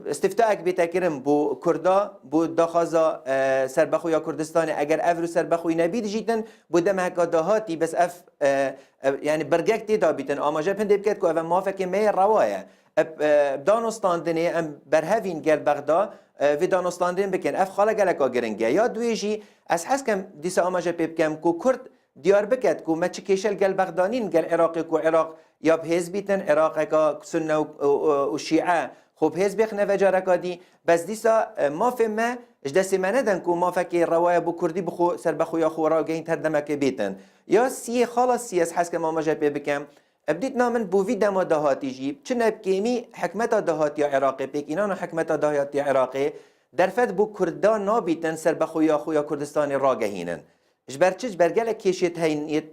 Îstîftaek bête kirin bo Kurda bo daxwaza serbexwe ya Kurdistanê eger ev rû serbexwî nebî dijîtin bo demeheka dahatî bes ev yanî birgek tê dabîtin amaje bi hindê biket ku ev mafekê me yê rewa ye. Danûstandinê em berhevîn gel Bexda vê danûstandin bikin ev xala geleka giring e. Ya duê jî ez hez kem dîsa amaje pê bikem ku Kurd Diyar biket ku me çi kêşe li gel Bexda nîn gel Iraqê ku Iraq ya bi hêz bîtin, Iraqeka Sunne û Şîe xwe bi hêz bêxine ve careka dî. Bes dîsa mafê me ji destê me neden ku mafekê rewa ye bo Kurdî bi xwe serbexweya xwe ragihîn her demekê bêtin. Ya siyê xala siyê ez hez kim amaje pê bikim. Bi dîtina min bo vî dema dahatî jî çi ne bi kêmî hikmeta dahatiya Iraqê, pêkînana hikmeta dahatiya Iraqê derfet bo Kurda nabîtin serbexweya xwe ya Kurdistanê ragehînin. Ji ber çi? Ji ber gelek kêşê heyîn yê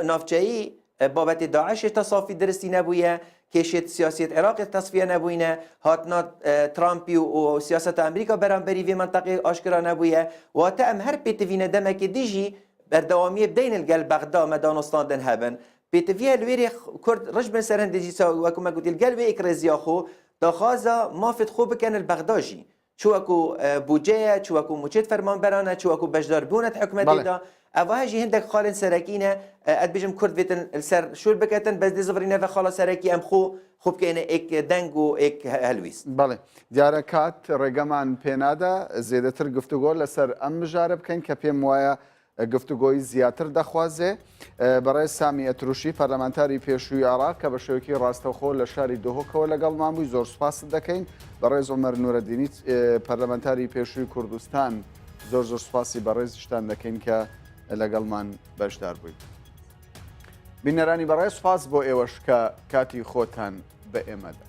navçeyî babetê DAIŞ'ê te safî diristî nebûye, kêşê siyasiyet Iraqê tesfiye nebûyne, hatina Trumpî û siyaseta Amerîka beramberî vê menteqê aşkira nebûye. Wate em her pêtivîne demekê dî jî berdewamiyê bideynin li gel Bexda me danûstandin hebin. Pêtiviye li wê rê Kurd rij bin ser hindê dîsa wekû me gotî li gel wê êkrêziya xwe daxwaza mafê xwe bikin li Bexda jî. Çi wekû bûdce ye, çi wekû mûçêt fermanberan e, çi wekû beşdarbûn e di hikûmetê de. Ev he jî hindek xalên serekî ne. Ez dibêjim Kurd vêtin li ser şûr biketin, bes dê zivirîne ve xala serekî em xwe xwe bikêne êk deng û êk helwîst. Belê. Diyar e kat rêgeman pê nade zêdetir guftugo li ser em mijare bikin ke pêm waye گفتوگۆی زیاتر دەخوازێ. بەڕێز سامی ئەتروشی پەرلەمانتاری پێشووی عێراق کە بە شێوەیەکی ڕاستەوخۆ لە شاری دهۆکەوە لەگەڵمان بووی زۆر سوپاست دەکەین. بەڕێز عومەر نورەدینی پەرلەمانتاری پێشووی کوردستان زۆر زۆر سوپاسی بەڕێزیشتان دەکەین کە لەگەڵمان بەشدار بووی. بینەرانی بەڕێز سوپاس بۆ ئێوەش کە کاتی خۆتان بە ئێمەدا.